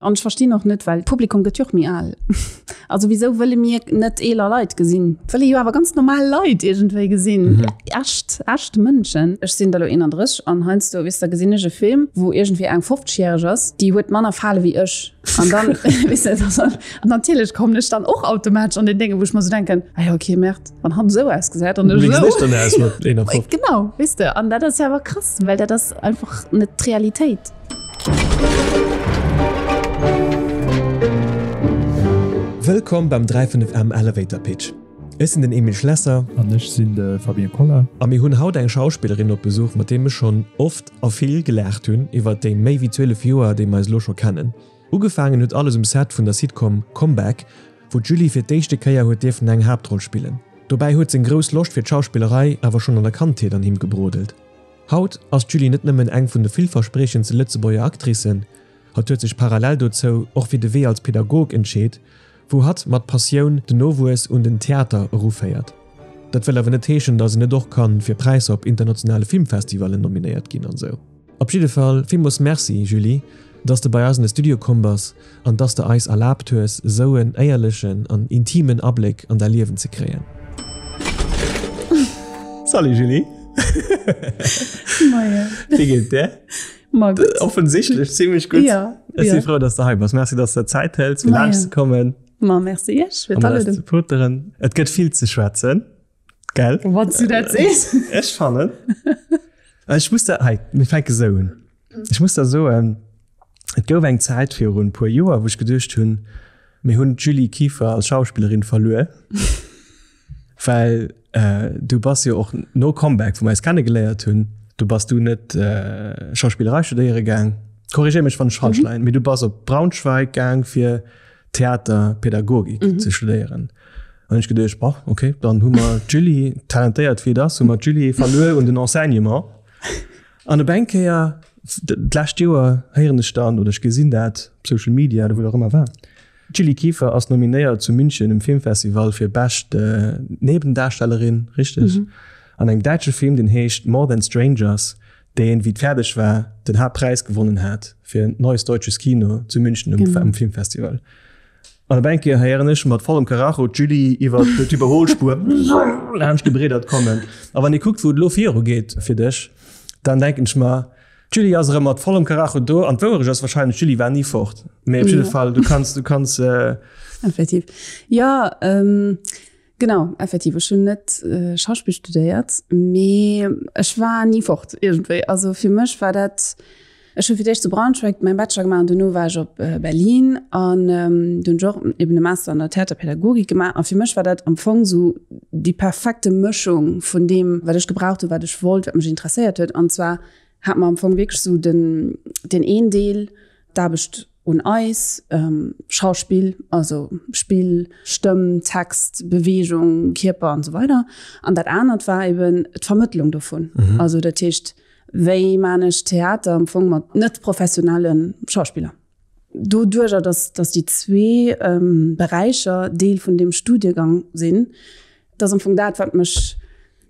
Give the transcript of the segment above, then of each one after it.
An ech verstinn och net, well d'Publikum gëtt jo och méi al. Also wisou wëlle mir net eeler Leit gesinn? Wëlle jo awer ganz normal Leit iergendwéi gesinn. Echt, echt Mënschen. Ech sinn der elo 31 an heiansdo, weess de, gesinn ech e Film, wou iergendwéi eng 50-järeg ass, déi huet manner Fale wéi ech. An dann, weess de, an natierlech kommen ech dann och automatesch an den Dénge, wou ech mer esou denken, ah jo, okay, Merde, wann hatt esou ausgesäit an ech Wéi esou. gesinn ech dann aus mat 51? Genau, weess de, an dat ass jo awer krass, well dat ass einfach net d'Realitéit. Wëllkomm beim 35M Elevator Pitch. Ech sinn den Emile Schlesser. An ech sinn de Fabien Koller. A mir hunn haut eng Schauspillerin op Besuch, mat deem ech schonn oft a vill gelaacht hunn iwwert déi méi wéi 12 Joer, déi mer eis elo scho kennen. Ugefaangen huet alles um Set vun der Sitcom Comeback, wou d'Julie fir d'éischte Kéier huet dierfen eng Haaptroll spillen. Dobäi huet seng grouss Loscht fir d'Schauspillerei awer schonn an der Kandheet an him gebrodelt. Haut ass d'Julie net nëmmen eng vun de villverspriechendste Lëtzebuerger Actricen, hatt huet sech parallel dozou och fir de Wee als Pedagog entscheet, wou hatt mat Passioun den Nowuess un den Theater eruféiert. Dat wëll awer net heeschen, datt een net och kann fir Präisser op internationale Filmfestivallen nominéiert ginn an esou. Op jidde Fall villmools Merci Julie, dass de bei eis an de Studio komm bass an dass de eis erlaabt hues esou en éierlechen an intimen Abléck an däi Liewen ze kréien. Salut Julie! Moien! Wéi geet et dir? Ma gutt. Offensichtlech zimmlech gutt. Ja. Ech si frou, dass de hei bass. Merci, dass de der Zäit hëls, fir laanscht ze kommen. Ma merci iech fir d'Aluedung. Ze poteren. Et gëtt vill ze schwätzen. Gell? Wann s du dat sees. Ech fannen. Ech muss der, hei, mir fänke sou un. Ech muss der soen, et gouf eng Zäit virun e puer Joer, wou ech geduecht hunn, mir hunn d'Julie Kieffer als Schauspillerin verluer. Well du bass jo och no Comeback, wou mer eis kennegeléiert hunn, du bass du net Schauspillerei studéiere gaang, korrigéier mech wann ech falsch leien, mee du bass op Braunschweig gaang fir Theaterpädagogik ze studéieren. An ech geduecht, boah, okay, dann hu mer d'Julie, talentéiert wéi et ass, hu mer d'Julie verluer un den Enseignement. An op eng Kéier, d'lescht Joer, héieren ech dann, oder ech gesinn dat op Social Media oder wou och ëmmer war, d'Julie Kieffer ass nominéiert zu München um Filmfestival fir bescht Nebendarstellerin, richteg? An engem däitsche Film, deen heescht More Than Strangers, deen, wéi et fäerdeg war, den Haaptpräis gewonnen hat fir Neues Deutsches Kino zu München um Filmfestival. An op eng Kéier héieren ech mat vollem Karacho d'Julie iwwer d'Iwwerholspuer laanscht gebreedert kommen. A wann ee kuckt, wou et elo viru geet fir dech, dann denken ech mer, d'Julie ass erëm mat vollem Karacho do. An d'Wouerecht ass wahrscheinlech, d'Julie war ni fort. Mee op jidde Fall, du kanns, du kanns. Effektiv. Jo, genau, effektiv. Ech hunn net Schauspill studéiert, mee ech war ni fort iergendwéi. Also fir mech war dat Ech hu fir d'éischt zu Braunschweig mäi Bachelor gemaach an duerno war ech op Berlin an do hunn ech och eben e Master an der Theaterpädagogik gemaach. A fir mech war dat am Fong esou déi perfekte Mëschung vun deem, wat ech gebraucht hunn, wat ech wollt, wat mech interesséiert huet. An zwar hat mer am Fong wierklech esou den, deen een Deel, d'Aarbecht un eis, Schauspill, also Spill, Stëmm, Text, Beweegung, Kierper an esou weider. An dat anert war eben d'Vermëttlung dovun. Also dat heescht, Wéi maan ech Theater am Fong mat net professionelle Schauspiller? Doduercher, dass dass déi zwee Beräicher Deel vun deem Studiegang sinn, dat ass am Fong dat, wat mech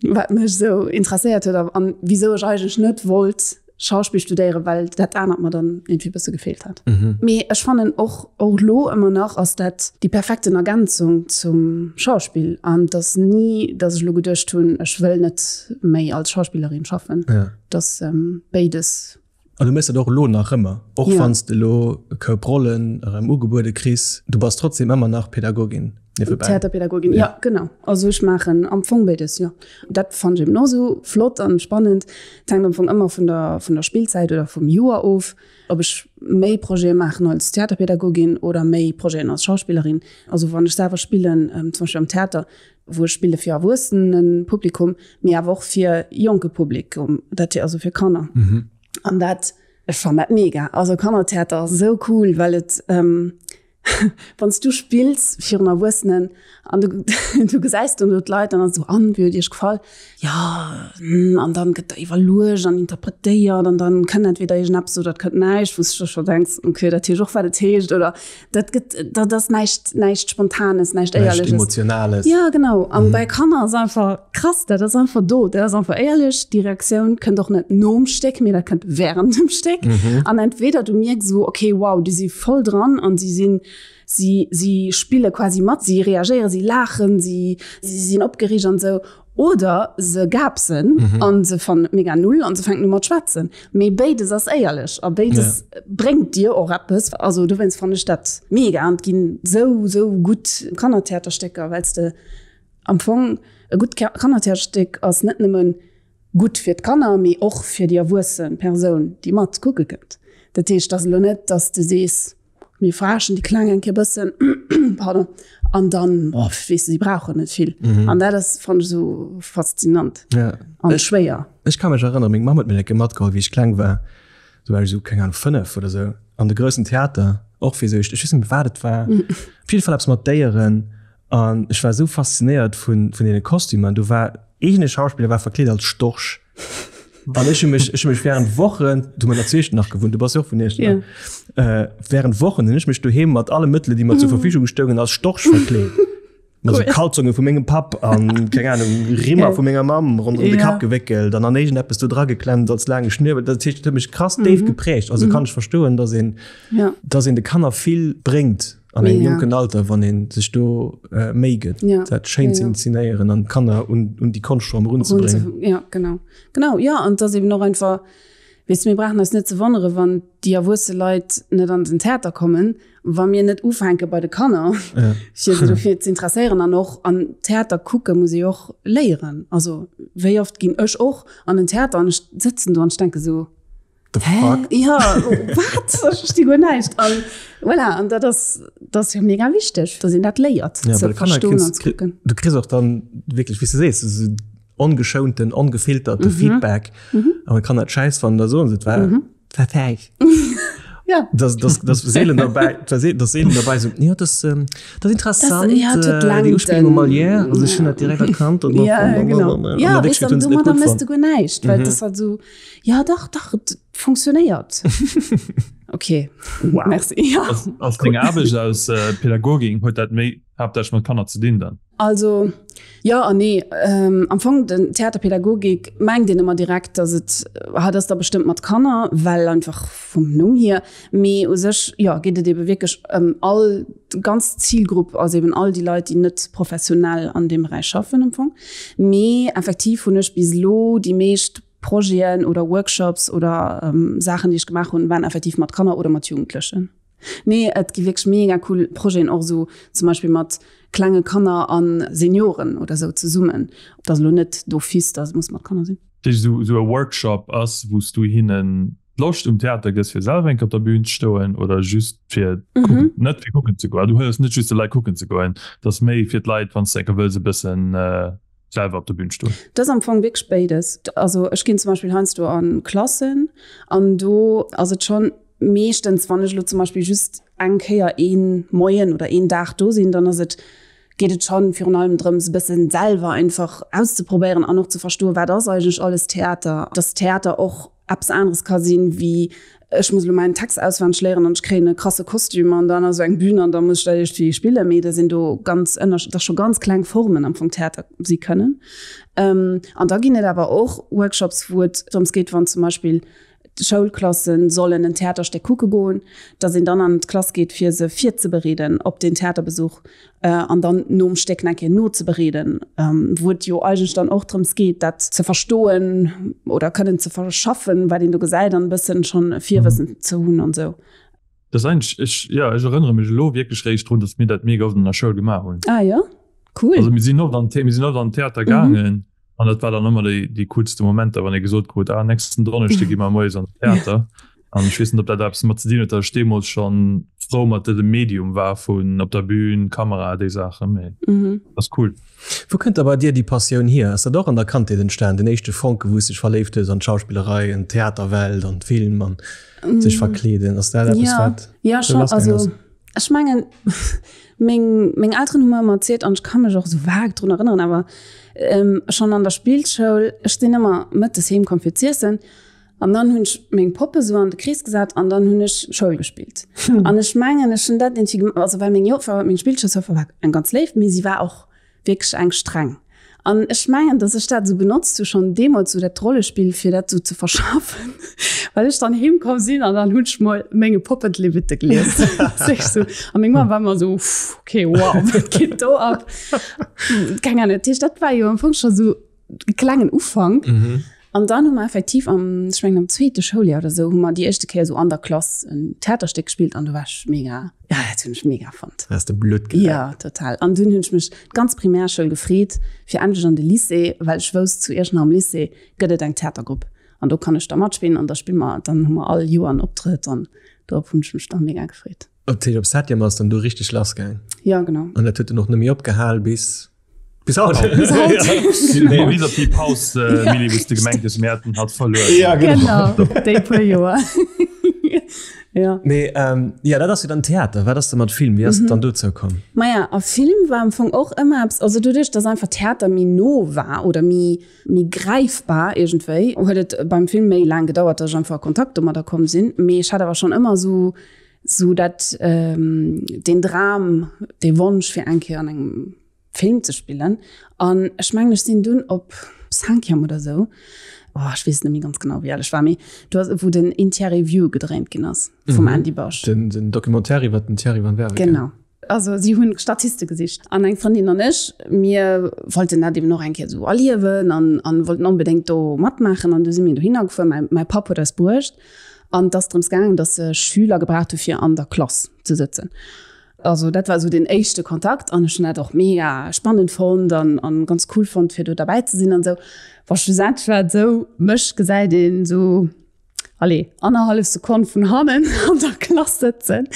wat mech esou interesséiert huet an wisou ech eigentlech net wollt Schauspill studéieren, well dat anert mer dann iergendwéi e bësse gefeelt hat. Mee ech fannen och och elo ëmmer nach ass dat déi perfekten Ergänzung zum Schauspill an et ass ni, dass ech elo geduecht hunn, ech wëll net méi als Schauspillerin schaffen. Ja. Et ass béides. An du méchs dat och elo nach ëmmer, och Ja. wann s de elo e Koup Rollen erëm ugebuede kriss, du bass trotzdem ëmmer nach Pädagogin niewebäi. Theaterpädagogin, ja, genau. Also ech maachen am Fong béides, jo. Dat fannen ech eben och esou flott an spannend. Et hänkt am Fong ëmmer vun der, vun der Spillzäit oder vum Joer of. Ob ech méi Projete maachen als Theaterpädagogin oder méi Projeten als Schauspillerin. Also wann ech selwer spillen, zum Beispill am Theater, wou ech spille fir erwuessene Publikum, mee awer och fir jonke Publikum, dat also fir Kanner. An dat, ech fannen dat mega. Also Kannertheater ass esou cool, well et. Wann s du spills virun Erwuessenen an du, du gesäis dann do d'Leit an dann esou, an, wéi huet iech gefall? Jo, hm, an dann gëtt da iwwerluecht an interpretéiert an dann kënnt entweder iergendeppes oder et kënnt näischt, wou s du scho denks, okay, dat heescht och wat et heescht oder dat gëtt, dat ass näischt, näischt Spontanes, näischt Éierleches. Näischt Emotionales. Ja, genau. An bei Kanner ass einfach krass, dat ass einfach do, dat ass einfach éierlech. Déi Reaktioun kënnt och net nom Stéck, mee dat kënnt während dem Stéck. An entweder du mierks esou, okay, wow, déi si voll dran an si sinn, si, si spille quasi mat, si reagéieren, si laachen, si, si sinn opgereegt an esou. Oder se gaapsen an se fannen et mega null an se fänken u mat schwätzen. Mee béides ass éierlech a béides bréngt dir och eppes. Also dowéinst fannen ech dat mega an et ginn esou, esou gutt Kannertheaterstécker, well s de am Fong e gutt Kannertheaterstéck ass net nëmmen gutt fir d'Kanner, mee och fir déi erwuesse Persoun, déi mat kucke kënnt. Dat heescht, et ass elo net, datt s de sees, mir verarschen déi Kleng eng Kéier bëssen, pardon, an dann, oh, weess de, si brauchen net vill. An dat ass, fannen ech, esou faszinant an schwéier. Ech ka mech erënneren, meng Mamm huet mech eng Kéier matgeholl, wéi ech kleng war, do war ech esou, keng Ahnung, 5 oder esou, an de groussen Theater, och fir esou, ech weess net méi, wat et war, op jidde Fall eppes mat Déieren. An ech war esou faszinéiert vun, vun deene Kostümer. Do war eegene Schauspiller war verkleet als Storch. An ech hu mech, ech hu mech während Wochen, du mat der Zweechten nach gewunnt, du bass jo och vun Iechternach, yeah. äh, während Wochen hunn ech mech doheem mat alle Mëttele, déi mer zur Verfügung stoungen, als Storch verkleet. Mat so Kalzonge vu mengem Papp an keng Ahnung, Rimmer vu menger Mamm ronderëm de Kapp gewéckelt an an iergendeppes do dra geklemmt als laange Schniewel. Dat heescht, dat huet mech krass déif geprägt. Also kann ech verstoen, dass een, dass een de Kanner vill bréngt an engem jonken Alter, wann een sech do Méi gëtt, dat schéin ze inzenéieren an d'Kanner un déi Konschtform erunzebréngen. Jo, genau. Genau, jo. An et ass eben och einfach, weess de, mir brauchen eis net ze wonnere wann déi erwuesse Leit net an den Theater kommen, wa mir net ufänke bei de Kanner, fir se dofir ze interesséieren. An och an Theater kucke muss ee jo och léieren. Also wéi oft ginn ech och an den Theater an ech sëtzen do an ech denke sou, The fuck? Ja, wat? Ech versti guer näischt. An voilà, an dat ass, dat ass jo mega wichteg, dass een dat léiert ja, ze verstoen an ze kucken. Du kriss och dann wierklech, wéi s de sees, esou ongeschounten, ongefilterte mhm. Feedback. Mhm. A man kann dat schäiss fannen, da soen se, et war, mhm. war fäig. Ja. Das, das, das seelen dabei, das seelen dabei so, ja, das, ähm, das interessant, das, ja, äh, die Uspielung Molière, also ich hun dat direkt erkannt. Und ja, genau. Ja, weißt du, domadder mëss du guer näischt, well mhm. das halt so, Ja dach dach et funktionéiert. Okay wow. Merci. Ja. Ass, ass deng Aarbecht als äh, Pädagogin huet dat méi haaptsächlech mat Kanner ze dinn dann? Also ja an nee ähm, am Fong den Theaterpädagogik mengt een ëmmer direkt, dass et hat ass da bestëmmt mat Kanner, well einfach vum Numm hier, mee u sech ja geet et ebe wierklech ëm all ganz Zilgrupp, also eben all déi Leit, déi net professionell an deem Beräich schaffen am Fong. Mee effektiv hunn ech bis elo déi meescht Projeten oder Workshops oder Saachen, déi ech gemaach hunn, waren effektiv mat Kanner oder mat Jugendlechen. Nee, et gi wierklech mega cool Projeten, och esou zum Beispill mat klenge Kanner a Senioren oder esou zesummen. Et ass elo net d'office, dass et muss mat Kanner sinn. Dat heescht, esou e Workshop ass, wou s du hinnen d'Loscht um Theater gëss, fir selwer eng Kéier op der Bühn ze stoen oder just fir kucken, net fir kucken ze goen. Du hëllefs net just de Leit kucken ze goen, et ass méi fir d'Leit, wann s de eng Kéier wëlls e bëssen selwer op der Bühn stoen. Dat ass am Fong wierklech béides. Also ech ginn zum Beispill heiansdo a Klassen an do ass et schonn meeschtens, wann ech elo zum Beispill just eng Kéier ee Moien oder een Dag do sinn, dann ass et, geet et schonn virun allem drëms e bëssen selwer einfach auszeprobéieren an och ze verstoen, wat ass eigentlech alles Theater, dass Theater och eppes aneres ka sinn, wéi ech muss elo mäin Text auswenneg léieren an ech kréien e krasse Kostüm an dann ass esou eng Bühn an da muss ech dat iergendwéi spillen. Mee da sinn do ganz ënner, dass scho ganz kleng Formen am Fong Theater si kënnen. An da ginn et awer och Workshops, wou et drëms geet, wann zum Beispill d'Schoulklasse sollen en Theaterstéck kucke goen, dass een dann an d'Klass geet, fir se virzebereeden op deen Theaterbesuch an dann nom Stéck nach eng Kéier nozebereeden, wou et jo eigentlech dann och drëms geet, dat ze verstoen oder kënnen ze verschaffen, wat een do gesäit an e bëssen schonn e Virwëssen ze hunn an esou. Dat ass eigentlech, ech, jo, ech erënnere mech elo wierklech réischt drun, datt mir dat mega oft an der Schoul gemaach hunn. Ah jo, cool. Also mir sinn oft an, mir sinn oft an den Theater gaangen an dat war dann ëmmer déi, déi coolste Momenter, wann ee gesot krut, ah, nächsten Donneschde gi mer moies an den Theater. An ech weess net, ob dat eppes domat ze dinn huet, datt ech deemools schonn frou mat dësem Medium war vun op der Bühn, Kamera, déi Saachen, mee ass cool. Wou kënnt da bei dir déi Passioun hier? Ass dat och an der Kandheet entstan, den éischte Fonke wou s dech verléift hues an d'Schauspillerei, an d'Theaterwelt, an d'Film an sech verkleeden? Ass dat eppes wat sou lassgaangen ass? Ech mengen, meng, meng Elteren hu mer ëmmer erzielt, an ech ka mech och esou vag drun erënneren, awer schonn an der Spillschoul, ech sinn ëmmer mëttes heem komm fir z'iessen an dann hunn ech meng Poppe sou an de Krees gesat an dann hunn ech Schoul gespillt. An ech mengen, ech hunn dat iergendwéi gemaach, also well meng Joffer, meng Spillschoulsjoffer war eng ganz léif, mee si war och wierklech eng streng. An ech mengen, dass ech dat esou benotzt hu schonn deemools, esou dat Rollespill, fir dat esou ze verschaffen, well ech dann heem komm sinn an dann hunn ech mol menge Poppen d'Lewitte gelies. Sou. A meng Mamm war ëmmer esou, Uff, okay, wow, wat geet do ab? Keng Ahnung. Dat heescht, dat war jo am Fong scho sou e klengen Ufank. An dann hu mer effektiv am, ech mengen am zweete Schouljoer oder esou, hu mer déi éischte Kéier esou an der Klass en Theaterstéck gespillt an do war ech mega, ja, dat hunn ech mega fonnt. Has de Blutt geleckt? Ja, total. An dunn hunn ech mech d'ganz Primärschoul gefreet, fir endlech an de Lycée, well ech wousst, zu Iechternach am Lycée gëtt et eng Theatergrupp an do kann ech da matspillen an da spille mer, dann hu mer all Joer en Optrëtt an dorop hunn ech mech da mega gefreet. Dat heescht, op Septième ass dann du richteg lassgaang? Ja, genau. An dat huet dann och net méi opgehal bis? Bis haut. Bis haut. Ja. Bis op déi Paus, äh, Milly, wou s de gemengt hues, mir hätten hatt verluer. Ja, genau. Genau, déi puer Joer. Ja. Mee, ähm, ja, dat ass jo dann Theater. Wat ass da mat Film? Wéi ass et dann dozou komm? Maja, a Film war am Fong och ëmmer eppes, also doduerch, dass einfach Theater méi no war oder méi, méi gräifbar iergendwéi, huet et beim Film méi laang gedauert, dass ech einfach a Kontakt domadder komm sinn. Mee ech hat awer schonn ëmmer esou, esou dat, ähm, deen Dram, dee Wonsch fir eng Kéier an engem Film ze spillen an ech mengen ech sinn dunn op Cinquième oder sou, oh ech weess net méi ganz genau wéi al ech war, mee do ass wou den In Thierry View gedréint ginn ass vum Andy Bausch. Den den Documentaire iwwert den Thierry van Werveke. Genau. Also si hunn Statiste gesicht an eng Frëndin an ech, mir wollten dat eben och eng Kéier sou erliewen an an wollten onbedéngt do matmaachen an du si mir dohinner gefuer. Mäi mäi Papp huet eis bruecht an et ass drëms gaangen, datt se Schüler gebraucht hu fir an der Klass ze sëtzen. Also dat war esou den éischte Kontakt an ech hunn dat och mega spannend fonnt an an ganz cool fonnt fir do derbäi ze sinn an esou. Wa schlussendlech war et esou, mech gesäit een esou, allez, annerhallef Sekonn vun hannen an der Klass sëtzen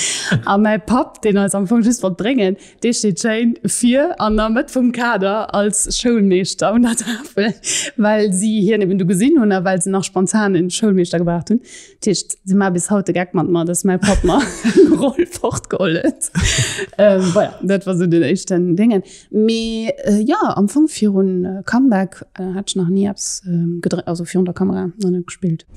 a mäi Papp, deen eis am Fong just wollt bréngen, dee steet schéin vir an der Mëtt vum Kader als Schoulmeeschter un der Tafel, well si hien eben do gesinn hunn a well se nach spontan en Schoulmeeschter gebraucht hunn. Dat heescht, si maache bis haut de Geck mat mer, dass mäi Papp mer eng Roll fortgeholl huet. Ähm, voilà, dat war sou den éischten Déngen. Mee äh, ja, am Fong virun Comeback äh, hat ech nach ni eppes ähm, gedréint, also virun der Kamera nach net gespillt.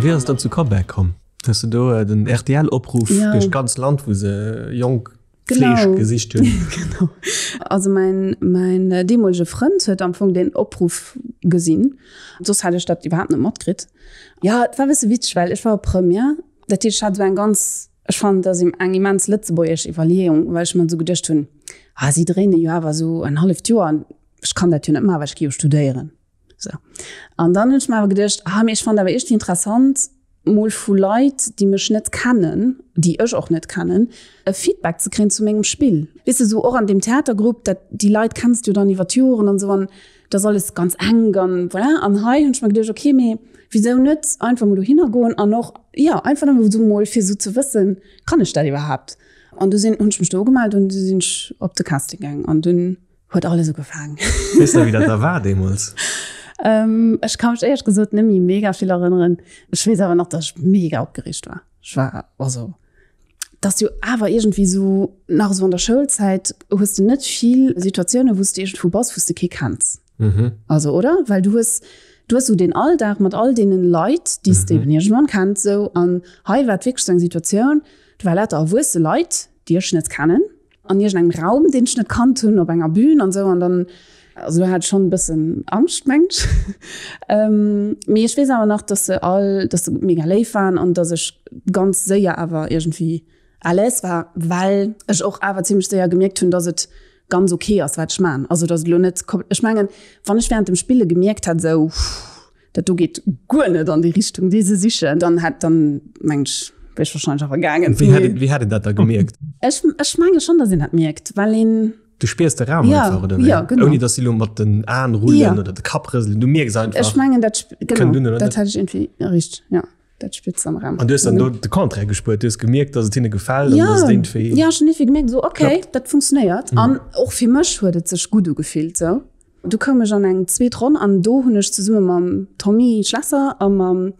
Wéi ass et dann zu Comeback komm? Hues de do den RTL-Opruff duerch d'ganz Land, wou se jonk Fleesch gesicht hunn. Genau. Also mäin, mäin deemolege Frënd huet am Fong deen Opruff gesinn. Soss hat ech dat iwwerhaapt net matkritt. Jo, et war e bësse witzeg, well ech war op Première. Dat heescht, ech hat esou eng ganz, ech fannen, et ass eng immens lëtzebuergesch Iwwerleeung, well ech mer esou geduecht hunn, ah, si dréinen jo awer esou en halleft Joer an ech kann dat jo net maachen, well ech gi jo studéieren. Sou. An dann hunn ech mer awer geduecht, ah mee ech fannen awer iergendwéi interessant, mol vu Leit, déi mech net kennen, déi ech och net kennen, e Feedback ze kréien zu mengem Spill. Weess de, sou och an deem Theatergrupp, dat, déi Leit kenns du jo dann iwwer d'Joren an esou an dat ass alles ganz enk an voilà. An hei hunn ech mer geduecht, okay, mee wisou net einfach mol dohinner goen an och, jo, einfach nëmme sou mol fir sou ze wëssen, kann ech dat iwwerhaapt? An du sinn, hunn ech mech do ugemellt an du sinn ech op de Casting gaang an dunn huet alles ugefaangen. Weess de nach, wéi dat da war deemools? Ähm, ech ka mech éierlech gesot net méi mega vill erënneren. Ech weess awer nach, dass ech mega opgereegt war. Ech war, also, et ass jo awer iergendwéi esou, nach esou an der Schoulzäit hues de net vill Situatiounen, wou s de iergendwou bass, wou s de kee kenns. Mhm. Also, oder? Well du hues, du hues esou deen Alldag mat all deenen Leit, déi s de eben iergendwann kenns, esou. An hei war et wierklech esou eng Situatioun, do ware lauter erwuesse Leit, déi ech net kennen. an iergendengem Raum, deen ech net kannt hunn, op enger Bühn an esou an dann, also do hat ech schonn e bëssen Angscht, mengen ech. Mee ech weess awer nach, dass se all, dass se mega léif waren an dass ech ganz séier awer iergendwéi à l'aise war, well ech och awer zimmlech séier gemierkt hunn, dass et ganz ok ass, wat ech man. Also dass et elo net, ech mengen, wann ech während dem Spille gemierkt hätt, esou, dat do geet guer net an déi Richtung, déi se sichen, dann hätt, dann mengen ech. Wier ech wahrscheinlech awer gaangen. Wéi hätt een, wéi hätt een dat da gemierkt? Ech, ech menge schonn, datt een dat mierkt, well een. Du spiers de Raum ja, einfach, oder wéi? Ja, genau. Ouni datt si lo mat den Aen rullen ja. oder de Kapp rëselen. Du mierks einfach. Ech mengen dat, genau, kënnt un oder dat net. hätt ech irgendwie richteg, ja. Dat spiers am Raum. An du hues dann do de Contraire gespuert, du hues gemierkt, datt et hinne gefält an Ja, datt et irgendwie. ja, ech hunn irgendwie gemierkt, esou, okay, klappt. dat funktionéiert. An och fir mech huet et sech gutt ugefillt, esou. Du koum ech an eng zweet Ronn an do hunn ech zesumme mam Tommy Schlesser a mam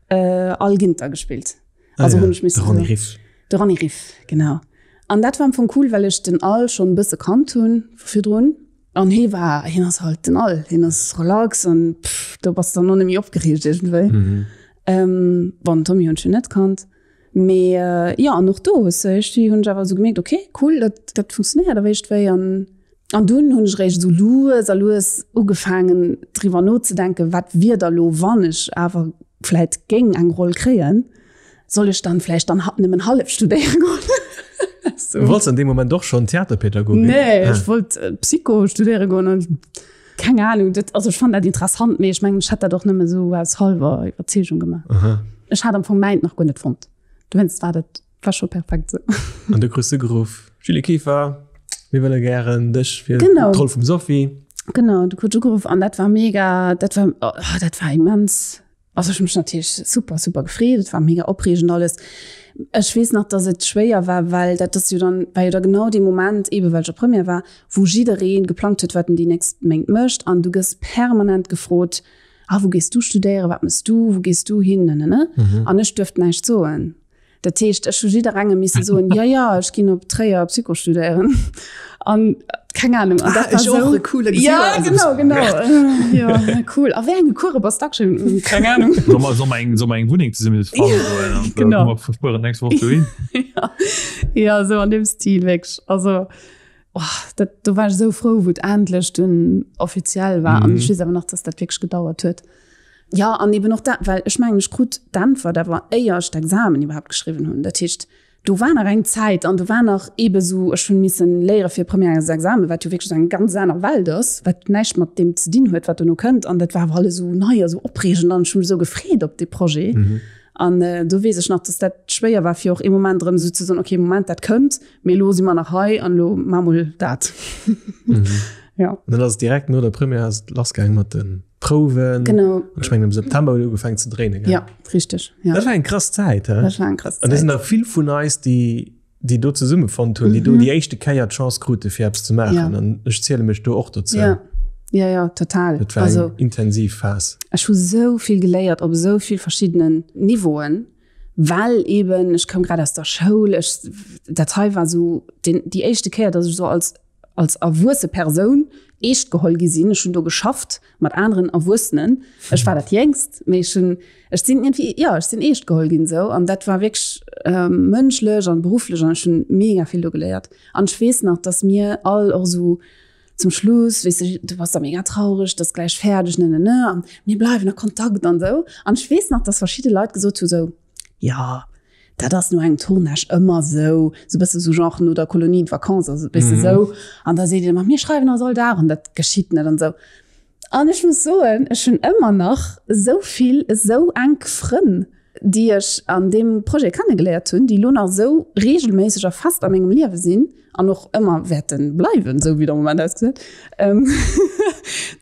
Al Ginter gespillt. Ah, Also ja. hunn ech De Ronny Riff. De Ronny Riff, genau. An dat war am Fong cool, well ech den Al schonn e bësse kannt hunn vu virdrun. An hee war, hien ass halt den Al, hien ass relax an pff, do bass de dann och net méi opgereegt iergendwéi. Mhm. Ähm, bon, den Tommy hunn ech jo net kannt. Mee jo, an och do hues de iergendwéi hunn ech awer esou gemierkt, okay, cool, dat, dat funktionéiert awer iergendwéi. An An dunn hunn ech eréischt esou lues a lues ugefaangen driwwer nozedenken, wat wier da lo, wann ech awer vläit géing eng Roll kréien, soll ech dann vläicht dann nëmmen hallef studéiere goen? Du wollts an deem Moment och schonn Theaterpädagog ginn? Nee, ech wollt Psycho studéiere goen an keng Ahnung, dat, also ech fannen dat interessant, mee ech mengen, ech hätt dat och nëmme esou aus hallwer Iwwerzeegung gemaach. Ech hat am Fong mäint nach guer net fonnt, dowéinst war dat War scho perfekt sou. An du krus du geruff, Julie Kieffer, mir wëlle gären dech fir genau. d'Roll vum Sophie. Genau, du krut ugeruff an dat war mega, dat war, oh, dat war immens. Also ech hu mech natierlech super, super gefreet, et war mega opreegend alles. Ech weess nach, dass et schwéier war, well dat ass jo dann, war jo da genau dee Moment, ebe well ech op Première war, wou jidderee geplangt huet, wat en déi nächst Méint mécht an du gëss permanent gefrot, ah, wou gees du studéieren, wat mëss du, wou gees du hin, ne, ne, ne. Mhm. An ech duerft näischt soen. Dat heescht, ech hu jidderengem misse soen, ja, ja, ech ginn op Tréier Psycho studéieren. An keng Ahnung. An ah, dat war ech sou, och e coole Ja, genau, genau. Ja, cool. A wéi enge Course bass du ageschriwwen? Keng Ahnung. Soll mer, soll mer eng, soll mer eng Wunneng zesumme fannen? Genau. Mer fueren nächst Woch dohin. Ja, ja, sou an deem Stil, wierklech. Also, oh, dat, do war ech sou frou, wou et endlech dunn offiziell war. An ech weess awer nach, dass dat wierklech gedauert huet. Ja, an eben och dat, well ech mengen, ech krut d'Äntwert awer éier ech d'Examen iwwerhaapt geschriwwen hunn. Dat heescht, do war nach eng Zäit an do war nach eebe sou, ech hunn missen léiere fir Premièresexamen, wat jo wierklech eng ganz aner Welt ass, wat näischt mat deem ze dinn huet, wat dono kënnt. An dat war awer alles esou nei a sou opreegend an ech hu mech esou gefreet op dee Projet. An do weess ech nach, dass dat schwéier war, fir och ee Moment erëm esou ze soen, okay, Moment, dat kënnt, mee elo si mer nach hei an elo maache mol dat. Ja. An dann ass et direkt no der Première ass et lassgaang mat den. Prouwen. Genau. An ech mengen am September huet ugefaangen ze dréinen. Ja, richteg. Ja. Dat war eng krass Zäit. He? Dat war eng krass An da Zäit. sinn der vill vun eis, déi, déi do zesummefonnt hunn, déi do déi éischte Kéier d'Chance krute fir eppes ze maachen. Ja. An ech ziele mech do och dozou. Ja. Ja, ja, total. Dat war Also eng intensiv Phas. ech hu sou vill geléiert op esou vill verschiddenen Niveauen, well eben ech koum grad aus der Schoul, ech, dat hei war sou den, déi éischte Kéier, datt ech sou als als erwuesse Persoun eescht geholl gi sinn. Ech hunn do geschafft mat aneren Erwuessenen. Ech war dat Jéngst, mee ech hunn, ech sinn iergendwéi, jo, ech sinn eescht geholl ginn esou. An dat war wierklech mënschlech an berufflech an ech hunn mega vill do geléiert. An ech weess nach, dass mir all och esou zum Schluss, weess de, du bass da mega traureg, et ass gläich fäerdeg, ne, ne, ne, an mir bleiwen a Kontakt an esou. An ech weess nach, dass verschidde Leit gesot hu sou, Jo, dat ass no engem Tournage ëmmer esou, sou e bësse sou genre no der Colonie de vacances, also e bësse sou. An da seet een ëmmer, mir schreiwen eis all Dag an dat geschitt net an esou. An ech muss soen, ech hunn ëmmer nach esou vill esou enk Frënn, déi ech an deem Projet kennegeléiert hunn, déi elo nach esou reegelméisseg a fest a mengem Liewe sinn an och ëmmer wäerte bleiwen, esou wéi et am Moment ausgesäit,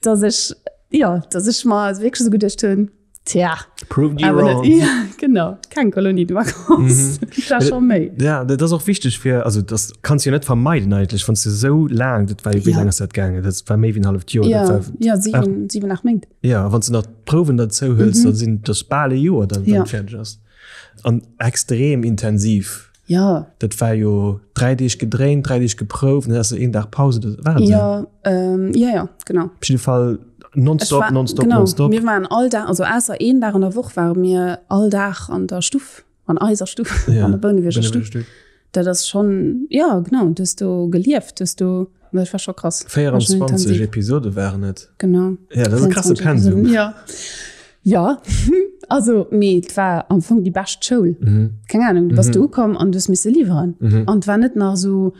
dass ech, jo, dass ech mer wierklech esou geduecht hunn, Tja. Proved you Awer net, wrong. ja, genau. Keng Kolonie de vacances. Mm -hmm. Schon méi. Ja, dat ass och wichteg fir, also das kannst du jo net vermeiden eigentlech, wann du sou laang, dat war jo wéi Ja. laang ass dat gaangen? Dat war méi wéi en halleft Joer. Ja, Dat war, ja siwen, siwen, acht Méint. ja, wann du nach d'Prouwen derzou hëls, Mhm. dann sinn das bal e Joer, dann, Ja. wann fertig ass. An extrem intensiv. Ja. Dat war jo 3 Deeg gedréint, 3 Deeg geprouft, dann has de een Dag Paus oder war et esou? Ja, ähm, ja, ja, genau. Op jidde Fall nonstop, war, nonstop, genau, nonstop. Mir waren all Dag, also ausser een Dag an der Woch ware mir all Dag an der Stuff, an eiser Stuff, ja, an der Bounewierger Stuff. Stuff. Dat ass schon, ja, genau, du hast do gelieft, du hast do, dat war scho krass. 24 Episode waren et. Genau. Ja, dat ass e krasse Pensum. Ja. Ja, also mee et war am Fong déi bescht Schoul. Mhm. Keng Ahnung, du bass Mhm. do ukomm an du hues misse liwweren. Mhm. An et war net nach esou,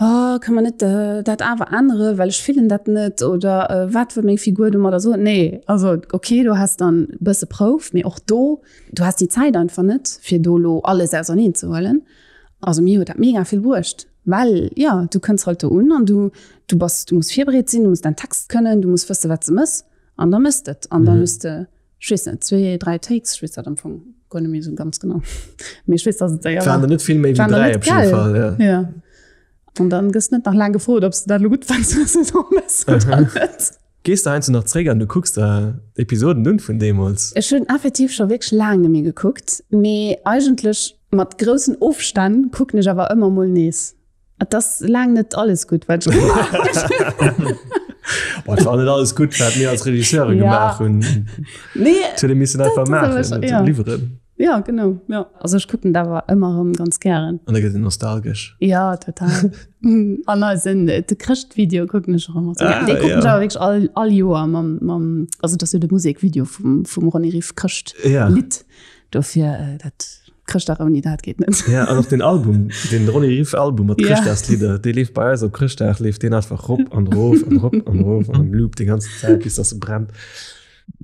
Oh, ka mer net dat awer ännere, well ech fillen dat net oder wat wëll meng Figur domadder soen? Nee, also okay, du has dann e bësse Prouf, mee och do, du has déi Zäit einfach net, fir do elo alles auserneen ze huelen. Also mir huet dat mega vill bruecht, well jo, du kënns halt do un an du, du bass, du muss virbereet sinn, du muss däin Text kënnen, du muss wësse wat s de mëss an da mëss de et an dann hues de Ech weess net, zwee, dräi Takes, ech weess dat am Fong guer net méi esou ganz genau. Mee ech weess, dass et séier war. Waren der net vill méi wéi dräi op jidde Fall, ja. Ja. An dann gëss net nach laang gefrot, ob s de dat elo gutt fënns, wat s de do mëss oder net. Gees de heiansdo nach zréck an du kucks der Episoden un vun deemools? Ech hunn effektiv scho wierklech laang net méi gekuckt, mee eigentlech mat groussen Ofstänn kucken ech awer ëmmer mol nees. Et ass laang net alles gutt, wat ech gemaach hunn. Boah, et war net alles gutt, wat mir als Regisseure ja. gemaach hunn. Nee, Huet ee missen einfach maachen, ja. liwweren. Ja, genau. Ja. Also ech kucken dat awer ëmmer erëm ganz gären. An da gëtt een nostalgesch. Ja, total. An eisen de Chrëschtvideo kucken ech och ëmmer sou gär. Ah, Dee kucken ech ja. awer wierklech all, all Joer mam, mam, also dat ass jo de Musekvideo vum, vum Ronny Riff Chrëschtlidd. Ja. Dofir dat Chrëschtdag ouni dat geet net. Ja, an och den Album, den Ronny Riff Album mat ja. Chrëschtdagslieder, dee leeft bei eis op Chrëschtdag, leeft deen einfach rop an rof an rop an rof an am Loop déi ganze Zäit, bis dass e brennt.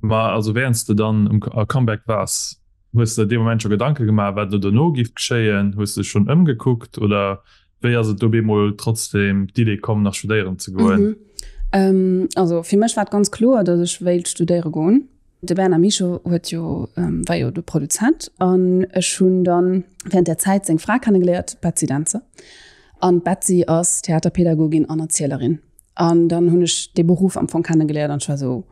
Ma also währends de dann um Comeback waars, hues de dee Moment scho Gedanke gemaach, wat elo dono giff geschéien? Hues de dech schonn ëmgekuckt oder wéi ass et do bemol trotzdem d'Idee komm, nach studéieren ze goen? Mhm. Ähm, also fir mech war et ganz kloer, datt ech wéilt studéiere goen. De Bernard Michaux huet jo, war jo de Produzent an ech hunn dann während där Zäit seng Fra kennegeléiert, d'Betsy Dentzer. An d'Betsy ass Theaterpädagogin an Erzielerin. An dann hunn ech dee Beruff am Fong kennegeléiert an ech war esou,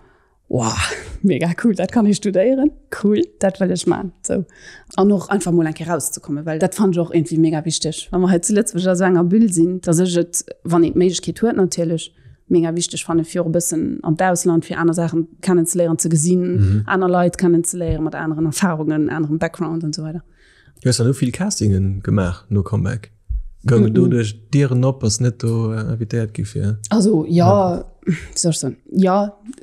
Wow, mega cool, dat kann ee studéieren, cool, dat wëll ech man. Sou. An och einfach mol eng Kéier rauszekommen, well dat fannen ech och iergendwéi mega wichteg, wa mer hei zu Lëtzebuerg a sou enger Bulle sinn, dass ech et, wann een d'Méiglechkeet huet natierlech, mega wichteg fanne fir och e bëssen an d'Ausland, fir aner Saachen kennenzeléieren, ze gesinn, aner Leit kennenzeléieren mat aneren Erfahrungen, anerem Background an esou weider. Du hues dann elo vill Castingen gemaach no Comeback. Goungen doduerch Dieren op? Bass net do invitéiert gi fir? Also jo, wéi soll ech soen, jo,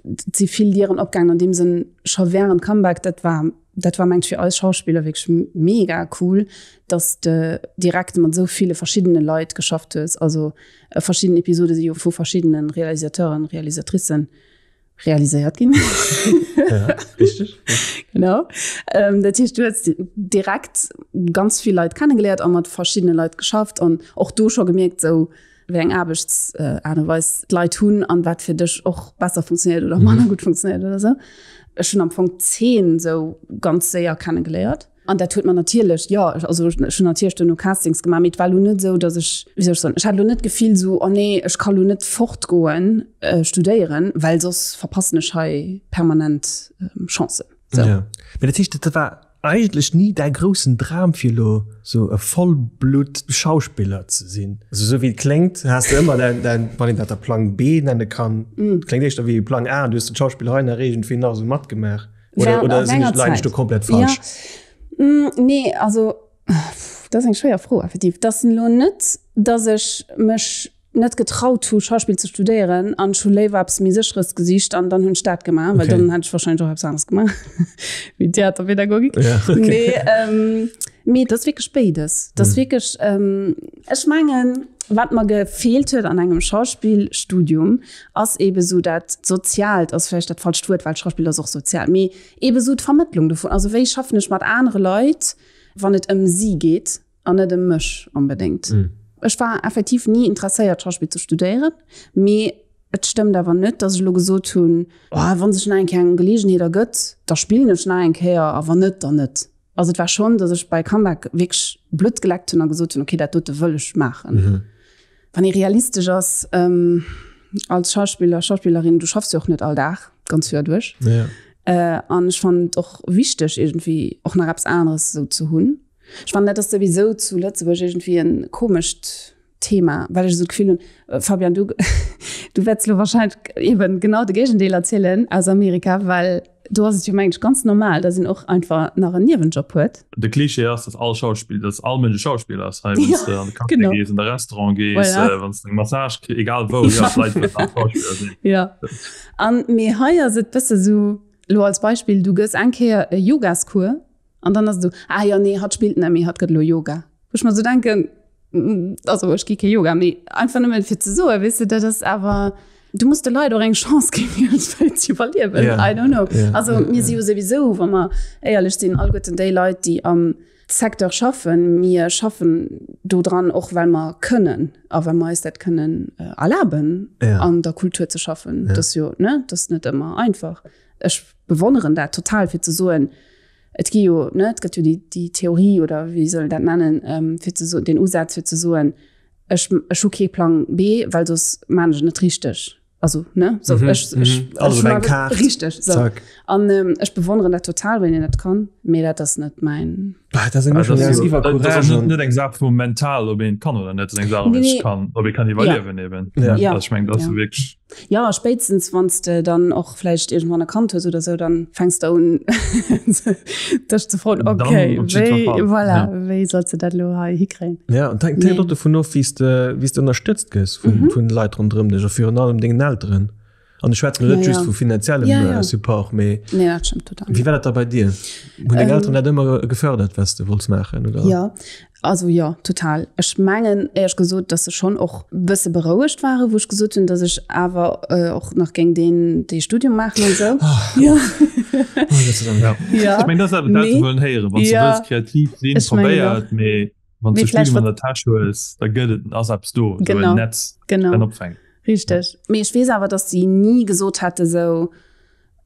et si vill Dieren opgaangen an deem Sënn scho während Comeback. Dat war, dat war mengt fir eis Schauspiller wierklech mega cool, dass de direkt mat esou ville verschiddene Leit geschafft hues. Also verschidden Episode si jo vu verschiddene Realisateuren, Realisatricen realiséiert ginn. Ja, richtig. Genau. Ähm, dat heescht, du hues direkt ganz vill Leit kennengeléiert a mat verschiddene Leit geschafft an och do scho gemierkt, sou wéi eng Aarbechtsaart a Weis d'Leit hunn an wat fir dech och besser funktionéiert oder manner gutt funktionéiert oder sou. Ech hunn am Fong d'Zeen sou ganz séier kennengeléiert. An dat huet mer natierlech, jo, also ech hunn natierlech duerno Castings gemaach, mee et war elo net esou, datt ech, wéi soll ech soen, ech hat elo net d'Gefill esou, oh nee, ech ka elo net fortgoen studéieren, well soss verpassen ech hei permanent Chancen. Sou. Jo, mee dat heescht, dat war eigentlech ni däi groussen Dram, fir elo esou e Vollblutt-Schauspiller ze sinn? Also esou wéi et kléngt, has de ëmmer däin, däin, wann een dat da Plang B nenne kann, kléngt éischter wéi Plang A, du hues d'Schauspillerei nach iergendwéi nach esou matgemaach. Oder, oder sinn ech, leien ech do komplett falsch? Ja. Mm, nee, also dat ass eng schwéier Fro effektiv. Dat ass elo net, datt ech mech net getraut hu Schauspill ze studéieren an ech hu léiwer eppes méi Sécheres gesicht an dann hunn ech dat gemaach, well okay. dann hätt ech wahrscheinlech och eppes aneres gemaach wéi Theaterpädagogik. Ja, okay. Mee, ähm, mee dat ass wierklech béides. Dat ass mm. wierklech, ähm, ech mengen, wat mer gefeelt huet an engem Schauspielstudium, ass eebe sou dat Soziaalt, ass vläicht dat falscht Wuert, well Schauspill ass och sozial, mee eebe sou d'Vermëttlung dovun. Also wéi schaffen ech mat anere Leit, wann et ëm si geet an net ëm mech onbedéngt. Ech war effektiv ni interesséiert, Schauspill ze studéieren, mee et stëmmt awer net, datt ech elo gesot hunn, oh, wa sech nach eng Kéier eng Geleegenheet ergëtt, da spillen ech nach eng Kéier a wann net, dann net. Also et war schonn, datt ech bei Comeback wierklech Blutt geleckt hunn a gesot hunn, okay, dat dote wëll ech maachen. Wann ee realistesch ass als Schauspiller, Schauspillerin, du schaffs jo och net all Dag d'ganz Joer duerch. Ja. An ech fannen et och wichteg iergendwéi och nach eppes aneres esou ze hunn. Ech fannen dat ass souwisou zu Lëtzebuerg iergendwéi e komescht Thema, well ech esou d'Gefill hunn, Fabian, du du wäerts elo wahrscheinlech eben genau de Géigendeel erzielen aus Amerika, well do ass et jo mengen ech ganz normal, dass een och einfach nach en Niewenjob huet. De Klischee ass, dass all Schauspill, dass all Mënsch e Schauspiller ass hei, wann s de an de Café genau. gees, an de Restaurant gees, Voilà. wann s de eng Massage kriss, egal wou, jo, d'Leit wëllen all Schauspiller sinn. Jo. An, mee hei ass et bësse sou, elo als Beispill, du gëss eng Kéier e Yogascours an dann ass et sou, ah jo, nee, hatt spillt net méi, hatt gëtt elo Yoga. Wou ech mer sou denken. Also ech gi kee Yoga, mee einfach nëmmen fir ze soen, weess de, dat ass awer, du muss de Leit och eng Chance ginn, iergendwéi ze iwwerliewen. Ja. I don't know. Ja, Also ja, mir ja. si jo souwisou, wa mer éierlech sinn, alleguerten déi Leit, déi am Secteur schaffen, mir schaffen do dran och well mer kënnen a well mer eis dat kënnen erlaben, Ja. an der Kultur ze schaffen. Ja. Dat ass jo, ne, dat ass net ëmmer einfach. Ech bewonneren dat total, fir ze soen, Et gi jo, ne, et gëtt jo déi, déi Theorie oder wéi soll een dat nennen, fir ze so-, deen Usaz fir ze soen, ech, ech hu kee Plang B, well soss maan ech et net richteg. Also, ne, so, Mhm, ech, ech, mhm. Alles ech op eng hu Kaart. Richteg, so. Zack. An ech bewonneren dat total, wann een dat kann, mee dat ass net mäin. Bah, dat ass eng Mëschung aus Dat Iwwercourage ass an. net eng Saach vu mental, ob een et kann oder net, dat ass eng Saach, ob Nee, een nee. et kann, ob ee kann iwwerliewen eben. Ja. Ja. Also ech mengen, dat ass Ja. wierklech. Jo, spéitstens wann s de dann och vläicht iergendwann e Kand hues oder sou, dann fänks de un dech ze froen, Dann okay, op jiddwer wéi, Fall, voilà, ja. wéi solls de dat elo hei hikréien? Ja, an hänkt hänkt Nee. och dovun of, wéi s de, wéi s de ënnerstëtzt gëss vun, Mhm. vun de Leit ronderëm dech a virun allem dengen Elteren. An ech schwätzen elo Ja, net just ja. vu finanziellem Ja, ja. Support, mee Nee, dat stëmmt total. wéi war dat da bei dir? Hunn deng Elteren dat ëmmer gefërdert, wat s de wollts maachen, oder? Jo, Also jo, total. Ech mengen éierlech gesot, datt se schonn och bësse berouegt waren, wou ech gesot hunn, datt ech awer och nach géing deen dee Studium maachen an esou. Jo. Oh, Gott sei Dank. Ja. Ja. Ech mengen, dat ass dat, wat d'Eltere Mee- wëllen héieren. Wann s du Ja. wëlls kreativ sinn, Ech mengen probéier och. et, mee wann s Mee du vläicht Studium an wat- der Täsch hues, da gëtt et, ass eppes do, esou Genau. en Netz, Genau. dat opfänkt. Richteg. Mee ech weess awer, datt si ni gesot hätte sou,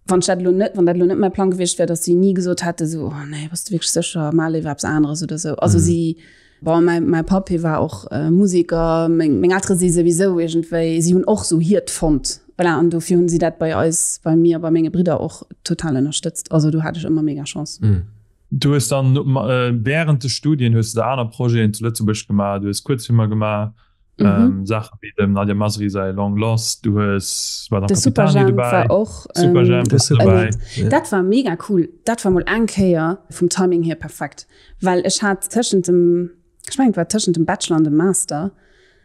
Wann ech dat elo net, wann dat elo net mäi Plang gewiescht wär, datt si ni gesot hätte sou, oh nee, bass de wierklech sécher, maach léiwer eppes aneres oder sou. Also si, bon, mäi, mäi Papp, hie war och Museker, meng, meng Eltere si souwisou iergendwéi, si hunn och sou hiert fonnt, voilà, an dofir hunn si dat bei eis, bei mir a bei menge Bridder och total ënnerstëtzt. Also do hat ech ëmmer mega Chance. Du hues dann wärend de Studien hues de aner Projeten zu Lëtzebuerg gemaach, du hues Kuerzfilmer gemaach. Mhm. Ähm, Sachen wie dem Nadia Masri sei Long Lost, du hues war De Superjhemp war och Superjhemp ähm, dabei. Ja. Dat war mega cool. Dat war mol eng Kéier vum Timing hier perfekt, well ech hat tëschent dem ech mengen et war tëschent dem Bachelor an dem Master.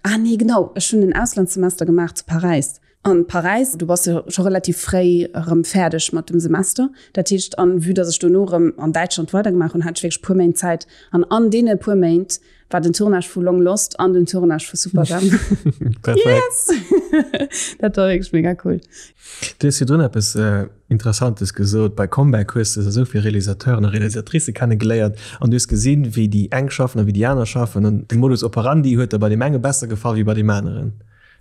Ah nee genau, ech hunn en Auslandssemester gemaach zu Paräis. An Paräis, du bass jo scho relativ fréi erëm fäerdeg mat dem Semester. Dat heescht, an vue dass ech dono erëm an Däitschland weidergemaach hunn, hat ech wierklech puer Méint Zäit. An an deene puer Méint war den Tournage vu Long Lost an den Tournage vu Superjhemp. Perfekt. Yes! Dat war wierklech mega cool. Du hues virdrun eppes Interessantes gesot, Bei Comeback hues de esou vill Realisateuren a Realisatricë kennegeléiert an du hues gesinn, wéi déi eng schaffen a wéi déi aner schaffen. An de Modus operandi huet der bei deem enge besser gefall wéi bei deem aneren.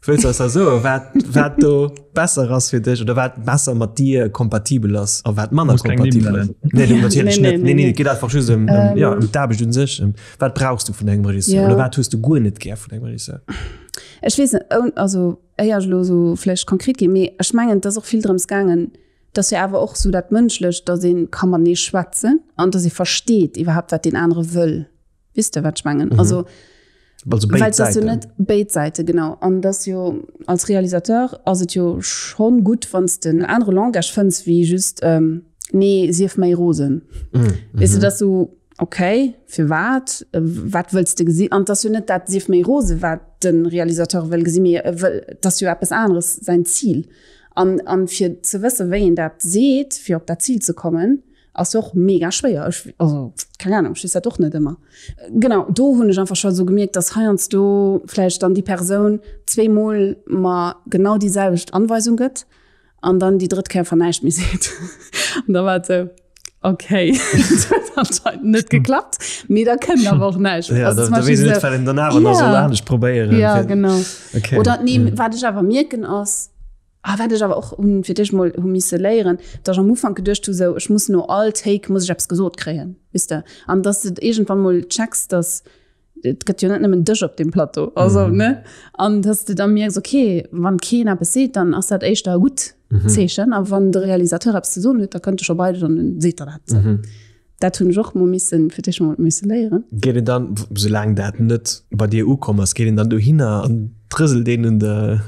Wëlls du eis da soen, wat, wat do besser ass fir dech oder wat besser mat dir kompatibel ass a wat manner Muss keng Nimm kompatibel ass? nennen. Nee, du, natierlech Nee, net. nee, Nee, nee, nee. et geet einfach just ëm, ëm, ja, ëm d'Aarbecht un sech. Ëm, wat brauchs du vun engem Regisseur Ja. oder wat hues du guer net gär vun engem Regisseur? Ech weess net, oun, also éier ech elo esou vläicht konkret ginn, mee ech mengen, et ass och vill drëms gaangen, dass jo awer och esou dat Mënschlecht, dass ee ka matenee schwätzen an dass ee versteet iwwerhaapt, wat deen anere wëll. Weess de, wat ech mengen? Mhm. Also, Also well béid et ass jo Säiten. net béid Säite, genau. An dass jo als Realisateur ass et jo schonn gutt, wann s de en anere Langage fënns wéi just, ähm, nee, sief méi rosen. Mhm. Weess de, dass sou, okay, firwat, wat wëlls de gesinn? An et ass jo net dat sief méi rose, wat de Realisateur wëll gesinn, mee e wëll, et ass jo eppes aneres säin Zil. An, an fir ze wësse wéi een dat seet, fir op dat Zil ze kommen, Ass och mega schwéier. Ech, also, keng Ahnung, ech weess dat och net ëmmer. Genau, do hunn ech einfach scho sou gemierkt, dass heiansdo vläicht dann déi Persoun zweemol mer genau déi selwecht Anweisung gëtt an dann déi drëtt Kéier einfach näischt méi seet. An da war et sou, okay, et huet anscheinend net geklappt, mee da kënnt awer och näischt. Ja, Also da, zum da Beispiel weess een net, sou, wat een dann awer nach Ja. soll anescht probéieren. Ja, fir- genau. Okay. Oder nee, wat ech awer mierken ass, Ah, wat ech awer och hunn fir d'éischt mol hu misse léieren, datt ech am Ufank geduecht hu sou, ech muss no all Take muss ech eppes gesot kréien, weess de? An datt s de iergendwann mol checks, datt et gëtt jo net nëmmen dech op deem Plateau, also ne? An datt s de da mierks, okay, wann keen eppes seet, dann ass dat éischter e gutt Zeechen, a wann de Realisateur eppes ze soen huet, da kënnt e scho bei dech an dann seet der dat. Dat hunn ech och mol missen, fir d'éischt mol misse léieren. Geet een dann, soulaang dat net bei dir ukomm ass, geet een dann dohinner an trëselt een un der,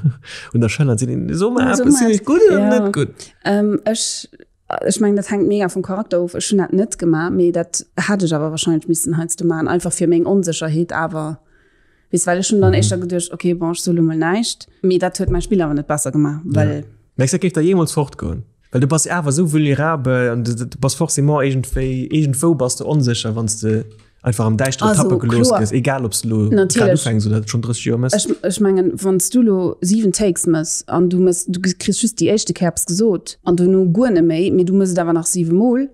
un der Schëller an seet een, So mar eppes, sinn ech gutt oder net gutt? Ech, ech mengen, dat hänkt mega vum Charakter of. Ech hunn dat net gemaach, mee dat hätt ech awer wahrscheinlech missen heiansdo maachen, einfach fir meng Onsécherheet awer, weess, well ech hunn dann éischter geduecht, okay, bon, ech soe lo mol näischt. Mee dat huet mäi Spill awer net besser gemaach, well. Mengs du, dat géif der jeemools fortgoen? Well du bass awer esou vulnerabel an du bass forcément iergendwéi, iergendwou bass de onsécher, wann s de. Einfach am Däischtere tappe gelooss gëss, egal ob s de lo grad ufänks oder dat schonn 30 Joer mëss. Ech, ech mengen, wann s du lo 7 Takes mëss an du mëss, du kriss just déi éischte Kéier eppes gesot an dono guer net méi, mee du mëss et awer nach 7 Mol,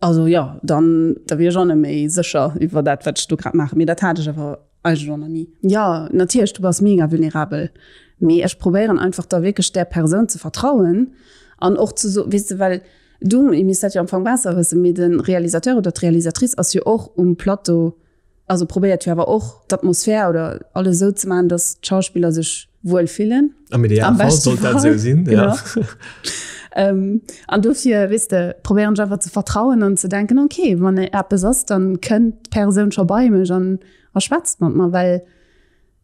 also jo, dann, da wier ech och net méi sécher iwwer dat, wat ech do grad maachen. Mee dat hat ech awer eigentlech och nach ni. Jo, natierlech, du bass mega vulnerabel, mee ech probéieren einfach da wierklech där Persoun ze vertrauen an och ze so, weess de, well Du misst dat jo am Fong besser wëssen, mee de Realisateur oder d'Realisatrice ass jo och um Plateau, also probéiert jo awer och d'Atmosphär oder alles esou ze maachen, datt d'Schauspiller sech wuel fillen. Am Idealfall sollt dat esou sinn, jo. An dofir, weess de, probéieren ech einfach ze vertrauen an ze denken, ok, wann eppes ass, dann kënnt d'Persoun scho bei mech an a schwätzt mat mer, well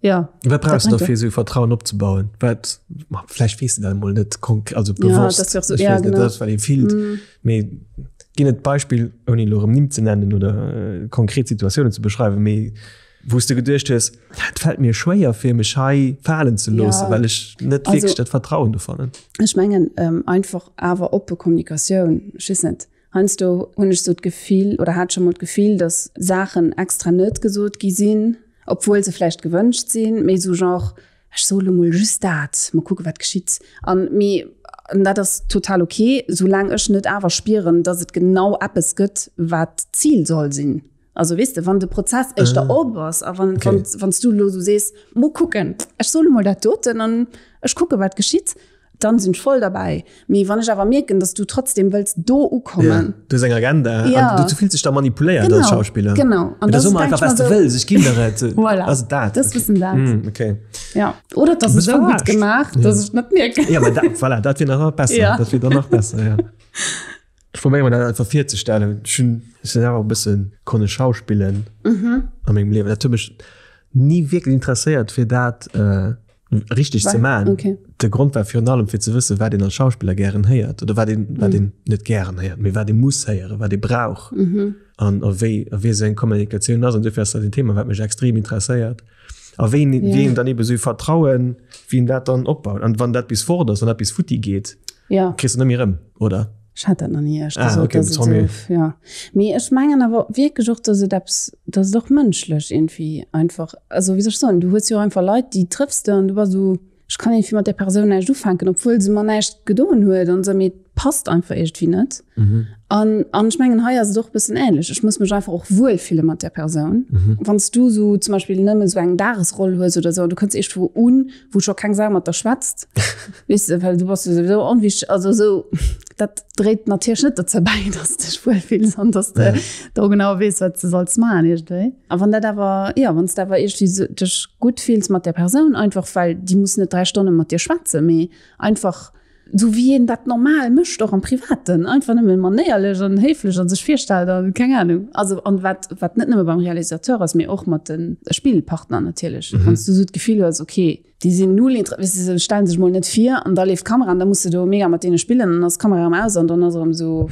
Ja. Wat brauchst du dofir esou Vertrauen opzebauen? Wat vläicht weess de dat emol net konkret, also bewosst. Ja, dat so, ja, genau. Dat wat ee fillt. Mm. Mee ginn et Beispill, ouni elo erëm Nimm ze nennen oder äh, konkret Situatiounen ze beschreiwen, mee wou s du geduecht hues, et fält mir schwéier fir mech hei falen ze loossen, ja. well ech net also, wierklech dat Vertrauen do fannen. Ech mengen ähm, einfach awer oppe Kommunikatioun, ech weess net. Heiansdo hunn ech sou d'Gefill oder hat scho mol d'Gefill, datt Saachen extra net gesot gi sinn, obwuel se vläicht gewënscht sinn, mee sou genre, ech soe lo mol just dat, mol kucke wat geschitt. An mee an dat ass total ok, soulaang ech net awer spieren, datt et genau eppes gëtt, wat d'Zil soll sinn. Also weess de, wann de Prozess éischter op ass a wann, wann, wann s du elo sou sees, mol kucken, ech soe lo mol dat doten an ech kucke wat geschitt, dann sinn ech voll derbäi. Mee wann ech awer mierken, dass du trotzdem wëlls do ukommen. Ja, du hues eng Agenda ja. an du, du fills dech da manipuléiert genau, als Schauspiller. Genau. An da so einfach, was du wëlls, ech ginn der et. Voilà. Ass et dat? Das wissen dat. Mm, okay. Ja. Oder dass es esou gutt gemaach, dass ech net mierken. Ja, aber dat, voilà, dat wier nach besser. Ja. Dat wier dann nach besser, ja. Ech probéiere mer dat einfach virzestellen. Ech hunn, ech sinn awer e bësse konne schauspillen mm. a mengem Liewen. Dat huet mech ni wierklech interesséiert, fir dat äh, richteg ze maachen. Okay. De Grond war virun allem fir ze wëssen, wat een als Schauspiller gären héiert oder wat een, wat mm. een net gären héiert, mee wat ee muss héieren, wat ee brauch mm an a wéi a wéi esou eng Kommunikatioun ass. An dofir ass dat en Thema, wat mech extrem interesséiert. A wéi ja. wéi een dann ebe sou Vertrauen, wéi een dat dann opbaut. An wann dat bis fort ass, wann dat bis futti geet, ja. kriss du net méi rëm, oder? Ech hat dat nach ni echt. Ah, okay, dass et so, ja. Mee ech mengen awer wierklech och, dass et eppes, dass et och mënschlech irgendwie einfach, also wéi soll ech soen, du hues jo einfach Leit, déi trëffs de an du bass esou, ech kann irgendwie mat där Persoun näischt ufänken, obwuel se mer näischt gedoen huet an esou, mee et passt einfach iergendwéi net. Mhm. An, an ech mengen, hei ass et och e bëssen änlech. Ech muss mech einfach och wuel fille mat där Persoun. Mhm. Wann s du esou zum Beispill nëmme esou eng Dagesroll hues oder esou an du kënns iergendwou un, wou scho keng Sau mat der schwätzt, weess de, well du bass jo souwisou onwichtig, also esou, dat dréit natierlech net dozou bäi, dass de dech wuel fills an dass de do genau weess, wat s de solls maachen iergendwéi. A wann dat awer, jo, wann s de awer iergendwéi esou dech gutt fills mat där Persoun, einfach well déi muss net 3 Stonne mat dir schwätzen, mee einfach esou wéi een dat normal mécht, och am Privaten, einfach nëmme manéierlech an héiflech a sech virstellt a keng Anung. Also an wat, wat net nëmme beim Realisateur ass, mee och mat de Spillpartner natierlech. Mhm. Wann s du esou d'Gefill hues, okay, déi sinn null inter-, weess de, se stellen sech mol net vir an da leeft d'Kamera an da muss de do mega mat deene spillen an dann ass d'Kamera erëm aus an dann ass erëm esou,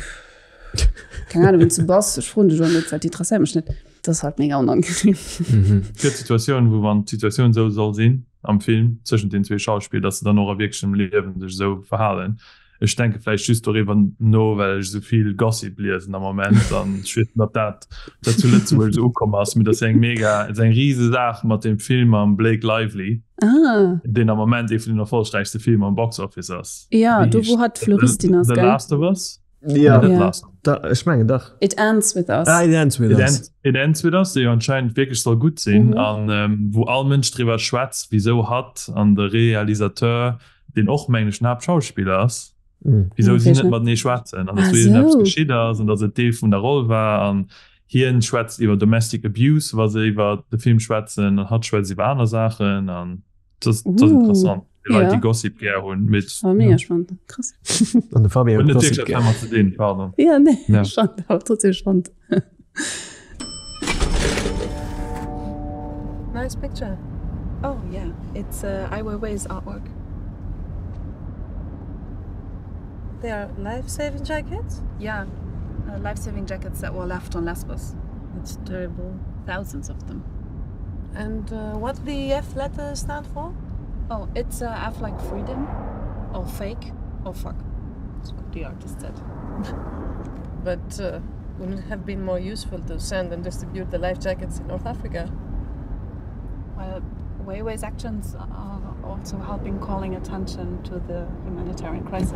keng Ahnung, wien s du bass, ech froen dech och net, well et interesséiert mech net. Dat ass halt mega onangenehm. Mhm. Et gëtt Situatiounen, wou wann d'Situatioun esou soll sinn, am Film zwëschent den zwee Schauspiller, dass se dann och a wierklechem Liewen sech esou verhalen. Ech denke vläicht just doriwwer no, well ech esou vill Gossip liesen am Moment an ech weess net, ob dat dat zu Lëtzebuerg esou ukomm ass, mee dat ass eng mega, et ass eng rise Saach mat dem Film mam Blake Lively, Ah. deen am Moment ee vun den erfollegräichste Filmer am Box Office ass. Ja, Wéi do heescht wou hatt Floristin ass, The gell? Last of Us? Ja, Net Ja. Last. Da, ech mengen dach. It Ends With Us. Ah, It Ends With It Us. Ends, It Ends With Us, dee jo anscheinend wierklech soll gutt sinn Mhm. an ähm, wou all Mënsch driwwer schwätzt, wisou hatt an de Realisateur, deen och mengen ech den Haaptschauspiller ass, Mhm. wisou Hm, si weess net net. matenee schwätzen an dass Ah, do iergendeppes sou. geschitt ass an dass et Deel vun der Roll war an hien schwätzt iwwer Domestic Abuse, wa se iwwer de Film schwätzen an hatt schwätzt iwwer aner Saachen an das, das Uh, interessant. Fir Leit, ja. déi Gossip gär hunn, mit Oh, mega ja. spannend. Krass. An de Fabien Huet huet net Gossip wierklech gär. eppes mat ze dinn, pardon. Ja, nee, Ja. spannend, awer trotzdem spannend. Nice picture. Oh yeah, it's uh, Ai Weiwei's artwork. They are life-saving jackets? Yeah, uh, life-saving jackets that were left on Lesbos. It's terrible. Thousands of them. And uh, what the F letter stand for? Oh, it's uh, F like freedom, or fake, or fuck. That's what the artist said. But uh... Wouldn't it have been more useful to send and distribute the life jackets in North Africa? Well, Weiwei's actions are also helping calling attention to the humanitarian crisis.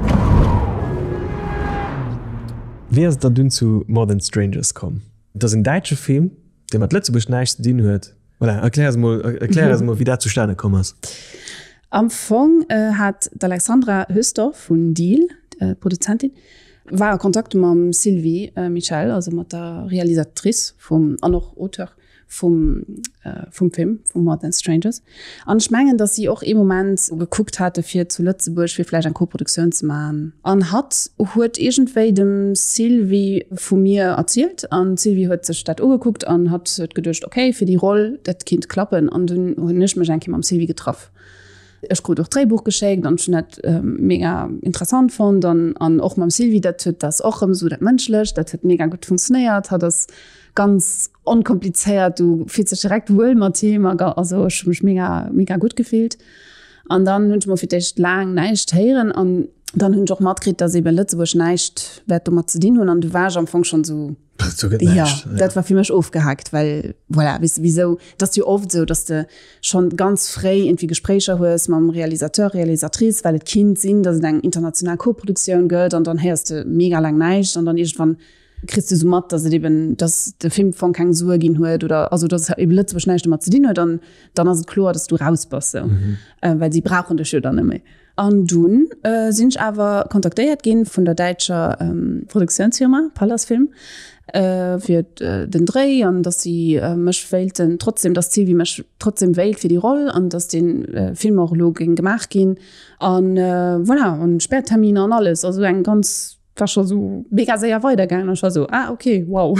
Wéi ass et dann dunn zu More Than Strangers komm? Et ass en däitsche Film, dee mat Lëtzebuerg näischt ze dinn huet. Voilà, erklär eis mol, erklär eis mol, wéi dat zustane komm ass. Am Fong hat d'Alexandra Hösdorf vun Deal, d'Produzentin, war a Kontakt mam Sylvie Mischel, also mat der Realisatrice vum, an och Auteur vum, vum Film, vu More Than Strangers. An ech mengen, datt si och ee Moment gekuckt hate fir zu Lëtzebuerg fir vläicht eng Koproduktioun ze maachen. An hatt huet iergendwéi dem Sylvie vu mir erzielt an d'Sylvie huet sech dat ugekuckt an hatt huet geduecht, okay, fir déi Roll, dat kinnt klappen. An dunn hunn ech mech eng Kéier mam Sylvie getraff. Ech krut och d'Dréibuch geschéckt an ech hunn dat mega interessant fonnt an an och mam Sylvie, dat huet dat ass och erëm esou dat Mënschlecht, dat huet mega gutt funktionéiert. Hatt ass ganz onkomplizéiert, du fills dech direkt wuel mat him a also ech hu mech mega mega gutt gefillt. An dann hunn ech mol fir d'éischt laang näischt héieren an dann hunn ech och matkritt, datt eben Lëtzebuerg näischt wäert domat ze dinn hunn an du war ech am Fong schonn esou, Do gëtt näischt. Ja, dat war fir mech ofgehaakt, well voilà, weess de, wisou, et ass jo oft esou, datt de schonn ganz fréi irgendwie Gespréicher hues mam Realisateur, Realisatrice, well et kinnt sinn, datt et eng international Koproduktioun gëtt an dann héiers de mega laang näischt an dann iergendwann kriss de sou mat, datt et eben, datt de Filmfong keng Sue ginn huet oder also datt eben Lëtzebuerg näischt domat ze dinn huet an dann ass et kloer, datt s du raus bass sou, well si brauchen dech jo dann net méi. An dunn sinn ech awer kontaktéiert ginn vun der däitscher Produktiounsfirma Pallas Film fir den Dréi an datt si mech wéilten trotzdem, datt d'Sylvie mech trotzdem wéilt fir déi Roll an datt dee Film och elo géing gemaach ginn an voilà an Sperrterminer an alles, also eng ganz war scho sou mega séier weidergaangen an ech war sou, ah okay, wow,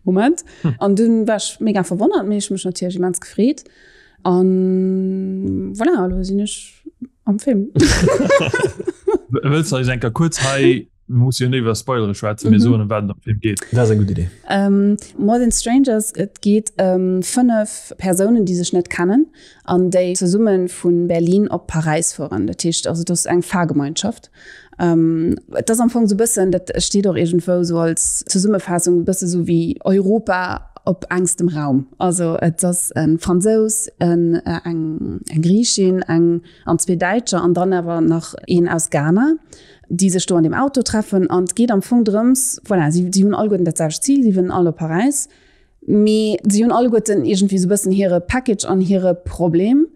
Moment. An dunn war ech mega verwonnert, mee ech hu mech natierlech immens gefreet. An voilà, elo sinn ech am Film. Wëlls de eis eng Kéier kuerz hei, mir musse jo net iwwer Spoilere schwätzen, mee soen, ëm wat et am Film geet? Dat ass eng gutt Idee. More Than Strangers, et geet ëm 5 Persounen, déi sech net kennen an déi zesumme vu Berlin op Paräis fueren. Dat heescht also, et ass eng Fahrgemeinschaft. Et ass am Fong esou e bëssen, dat steet och iergendwou esou als Zesummefaassung, e bësse sou wéi Europa op engstem Raum. Also et ass e Fransous, en, eng Griichin, eng an zwee Däitscher an dann awer nach een aus Ghana, déi sech do an deem Auto treffen. An et geet am Fong drëms, voilà, si hunn alleguerten dat selwecht Zil, si wëllen all op Paräis. Mee si hunn alleguerten iergendwéi sou e bëssen hire Package an hire Problem.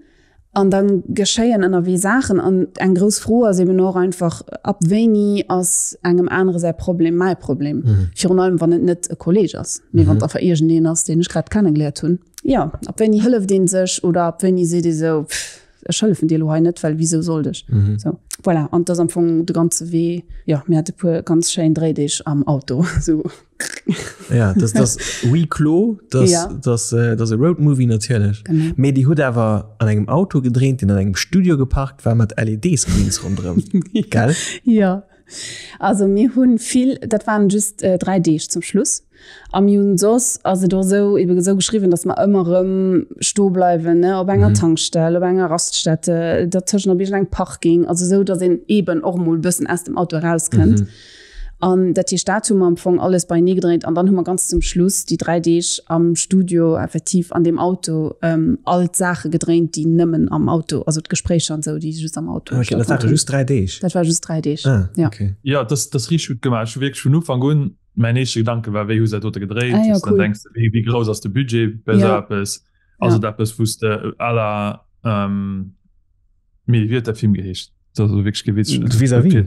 An da geschéien ënnerwee Saachen. An eng grouss Fro ass eben och einfach, ab wéini ass engem anere säi Problem mäi Problem? Virun allem, wann et net e Kolleeg ass, mee wann et einfach iergendeen ass, deen ech grad kennegeléiert hunn. Jo, ab wéini hëlleft ee sech oder ab wéini seet ee sou, pff, ech hëllefen dir elo hei net, well wisou sollt ech? Sou, voilà. An et ass am Fong de ganze Wee, jo, mir hate puer ganz schéin Dréideeg am Auto, sou. Ja, das, das Huis clos, das, ja. das, äh, das e Roadmovie natierlech. Genau. Mee déi huet awer an engem Auto gedréint, den an engem Studio geparkt war mat LED-Screens ronderëm. Gell? Ja. Also mir hunn vill, dat waren just äh, 3 Deeg zum Schluss. A mir hunn soss ass et och sou ebe sou geschriwwen, datt mer ëmmer erëm sto bleiwen, ne, op enger mhm. Tankstell, op enger Raststätte, dertëschent op iergendengem Parking, also sou, datt een eben och mol bëssen aus dem Auto erauskënnt. Mhm. An dat heescht, dat hu mer am Fong alles beienee gedréint. An dann hu mer ganz zum Schluss déi 3 Deeg am Studio effektiv an deem Auto all d'Saache gedréint, déi nëmmen am Auto, also d'Gespréicher an esou, déi just am Auto Okay, dat ware just 3 Deeg? Dat war just 3 Deeg, ah, ja. Okay. Jo, dat ass richteg gutt gemaach. Ech hu wierklech vun Ufank un, mäin éischte Gedanke war, wéi hu se dat dote gedréint? Ah, ja, cool. Dann denks de, wéi, wéi grouss ass de Budget bei esou ja. eppes? Ass et eppes, wou s de à la, Mee wéi huet dat Film geheescht? Dat ass wierklech kee Witz. Vis-à-vis.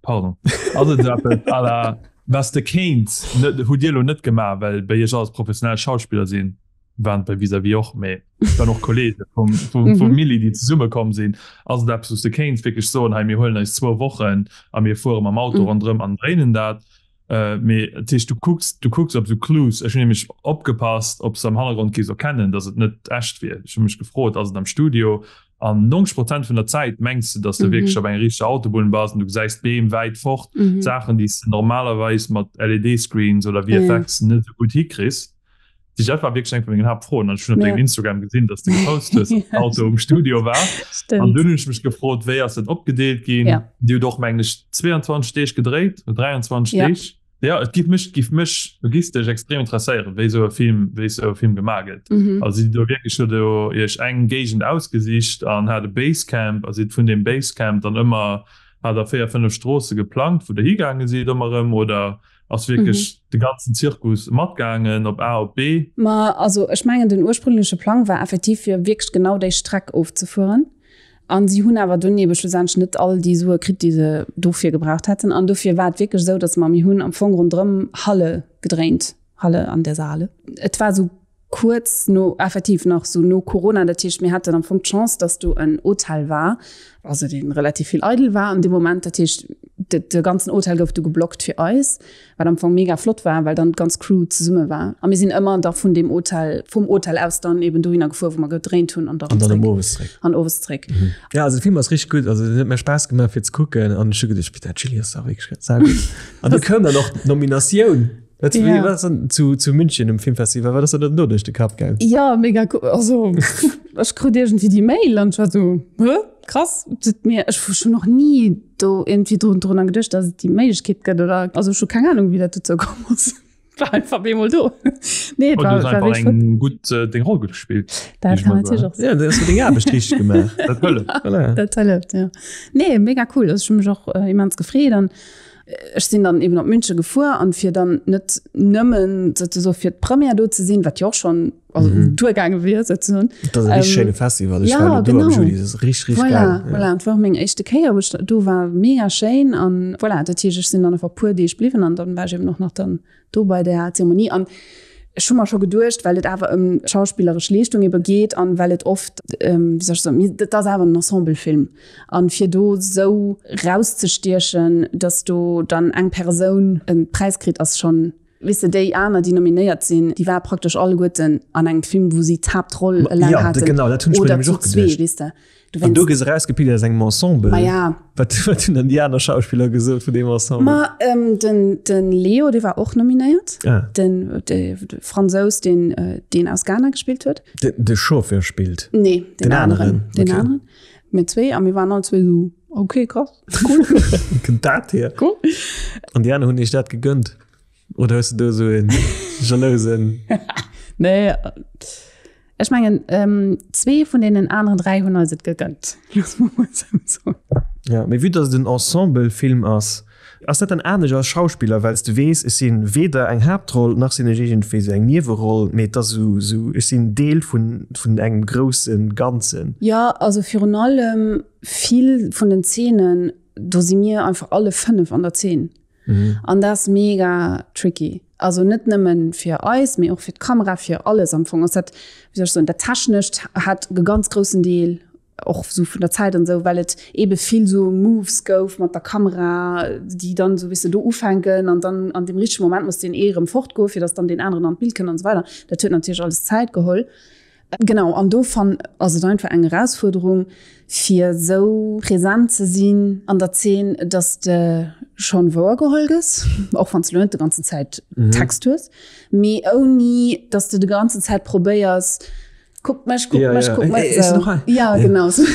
Pardon. Ass et eppes à la was de kéints, net hutt Dir elo net gemaach, well bei Iech alles professionell Schauspiller sinn, waren et bei Vis-à-vis och, mee et waren och Kolleege vum, vum, vum Milly, déi zesumme komm sinn. Ass et eppes, wou s de kéints wierklech soen, hei mir huelen eis zwou Wochen a mir fuere mam Auto ronderëm an dréinen dat? Mee dat heescht, du kucks, du kucks op esou Clues. Ech hunn nämlech opgepasst, ob s de am Hannergrond géifs erkennen, datt et net echt wier. Ech hu mech gefrot, ass et am Studio? An 90 Prozent vun der Zäit mengs de, datt s de wierklech op enger richteger Autobunn bass an du gesäis d'Beem wäit fort, Saachen, déi s de normalerweis mat LED-Screens oder VFX net esou gutt hikriss. Dat war wierklech eng vun mengen Haaptfroen. An ech hunn op dengem Instagram gesinn, datt s de gepost hues, datt den Auto um Studio war. An dunn hunn ech mech gefrot, wéi ass dat opgedeelt ginn? Dir hutt och, mengen ech, 22 Deeg gedréit oder 23 Deeg. Ja, et giff mech, giff mech logistesch extrem interesséieren, wéi esou e Film, wéi esou e Film gemaach gëtt. Mhm. Also sidd do wierklech, hutt der iech eng Géigend ausgesicht an hat e Basecamp a sidd vun deem Basecamp dann ëmmer, hat der 4, 5 Stroosse geplangt, wou der higaange sidd ëmmer erëm oder ass wierklech mhm. de ganzen Zirkus matgaangen op A op B? Ma also ech mengen den ursprüngleche Plang war effektiv fir wierklech genau déi Streck ofzefueren. An si hunn awer dunn ebe schlussendlech net all déi Sue kritt, déi se dofir gebraucht hätten. An dofir war et wierklech esou, datt mer, mir hunn am Fong ronderëm Halle gedréint, Halle an der Saale. Et war esou kuerz no, effektiv nach esou no Corona, dat heescht, mir haten am Fong d'Chance, datt do en Hotel war, also dee relativ vill eidel war an deem Moment. Dat heescht, de ganzen Hotel gouf du geblockt fir eis. Wat am Fong mega flott war, well dann d'ganz Crew zesumme war. A mir sinn ëmmer da vun deem Hotel, vum Hotel aus dann eben dohinner gefuer, wou mer gedréint hunn an da erëm zréck. An dann owes zréck. An owes zréck. Jo, also de Film ass richteg gutt. Also en huet mir Spaass gemaach fir ze kucken an ech hu geduecht, dat Julie ass dach wierklech saugutt. An du koum dann och d'Nominatioun. Wat, wéi war das dann zu, zu München um Filmfestival? Wat ass der dann do duerch de Kapp gaang? Jo, mega cool. Also ech krut iergendwéi déi Mail an ech war sou, hä? Krass, et mir, ech hu nach ni do irgendwie drun, drun geduecht, dass et déi Méiglechkeet gëtt oder also ech hu keng Ahnung, wéi dat dozou komm ass. War einfach op eemol do. Nee, et war, war wierklech flott. Gutt, äh, deng Roll gutt gespillt. Dat kann natierlech och sinn. Ja, du hues deng Aarbecht richteg gemaach. Dat hëlleft. Voilà. Dat hëlleft, ja. Nee, mega cool. Also ech hu mech och äh, immens gefreet an ech sinn dann eben op München gefuer an fir dann net nëmmen sozusagen fir d'Première do ze sinn, wat jo och schonn also mhm. duergaange wier sozusagen. Dat ass e richtig ähm, schéine Festival. Ech ja, war genau. do am Juli. Dat ass richtig, richtig voilà, geil. Ja. Voilà, et war meng éischte Kéier, wou ech do war, mega schéin an voilà, dat heescht, ech sinn dann einfach puer Deeg bliwwen an dann war ech eben och nach dann do bei der Zeremonie an ech hu mer scho geduecht, well et awer ëm schauspilleresch Leeschtung ebe geet an well et oft, ähm, wéi soll ech soen, dat ass awer en Ensemblefilm an fir do sou rauszestiechen, dass do dann eng Persoun e Präis kritt, ass schonn Weess de, déi aner, déi nominéiert sinn, déi ware praktesch alleguerten an engem Film, wou si d'Haaptroll eleng Ja, haten. genau, dat hunn ech mir Oder nämlech zu och zwee, geduecht. weess de. An do Dowéinst. gëss erausgepickt aus engem Ensemble. Ma ja. Wat, wat hunn dann déi aner Schauspiller gesot vun deem Ensemble? Ma ähm, den, den Leo, dee war och nominéiert. Ah. Den, de, de Fransous, deen, äh, deen aus Ghana gespillt huet. De, de Chauffeur spillt? Nee, den, Den aneren. aneren, Den okay. aneren. Mir zwee, a mir waren all zwee esou, okay, krass, cool. Wou kënnt dat hier? Cool. An déi aner hunn iech dat gegönnt? Oder hues du do esou en jalousen? Nee, ech mengen ähm, zwee vun deenen aneren dräi hunn eis et gegönnt. Looss mer mol esou soen. Ja, mee vue dass et en Ensemble-Film ass, ass dat dann anescht als Schauspiller, well s de weess, ech si weder eng Haaptroll, nach sinn ech iergendwéi esou eng Nieweroll, mee et ass esou, esou ech sinn Deel vun, vun engem grousse Ganzen. Jo, also virun allem vill vun den Zeenen, do si mir einfach alle 5 an der Zeen. Mhm. An dat ass mega tricky. Also net nëmmen fir eis, mee och fir d'Kamera, fir alles am Fong. Ass dat, wéi soll ech soen, dat Technescht hat e ganz groussen Deel, och sou vun der Zäit an sou, well et eebe vill sou Moves gouf mat der Kamera, déi dann sou, weess de, do ufänken an dann an deem richtege Moment muss deen ee erëm fortgoen, fir datt dann deen aneren an d'Bild kënnt an esou weider. Dat huet natierlech alles Zäit geholl. Genau, an do fann ass et einfach eng Erausfuerderung, fir esou präsent ze sinn an der Zeen, dass de schonn wouergeholl gëss, och wann s de lo net de ganzen Zäit Text hues, mee ouni dass de de ganzen Zäit probéiers, kuckt mech, kuckt mech, kuckt mech, esou. Ja, genau esou.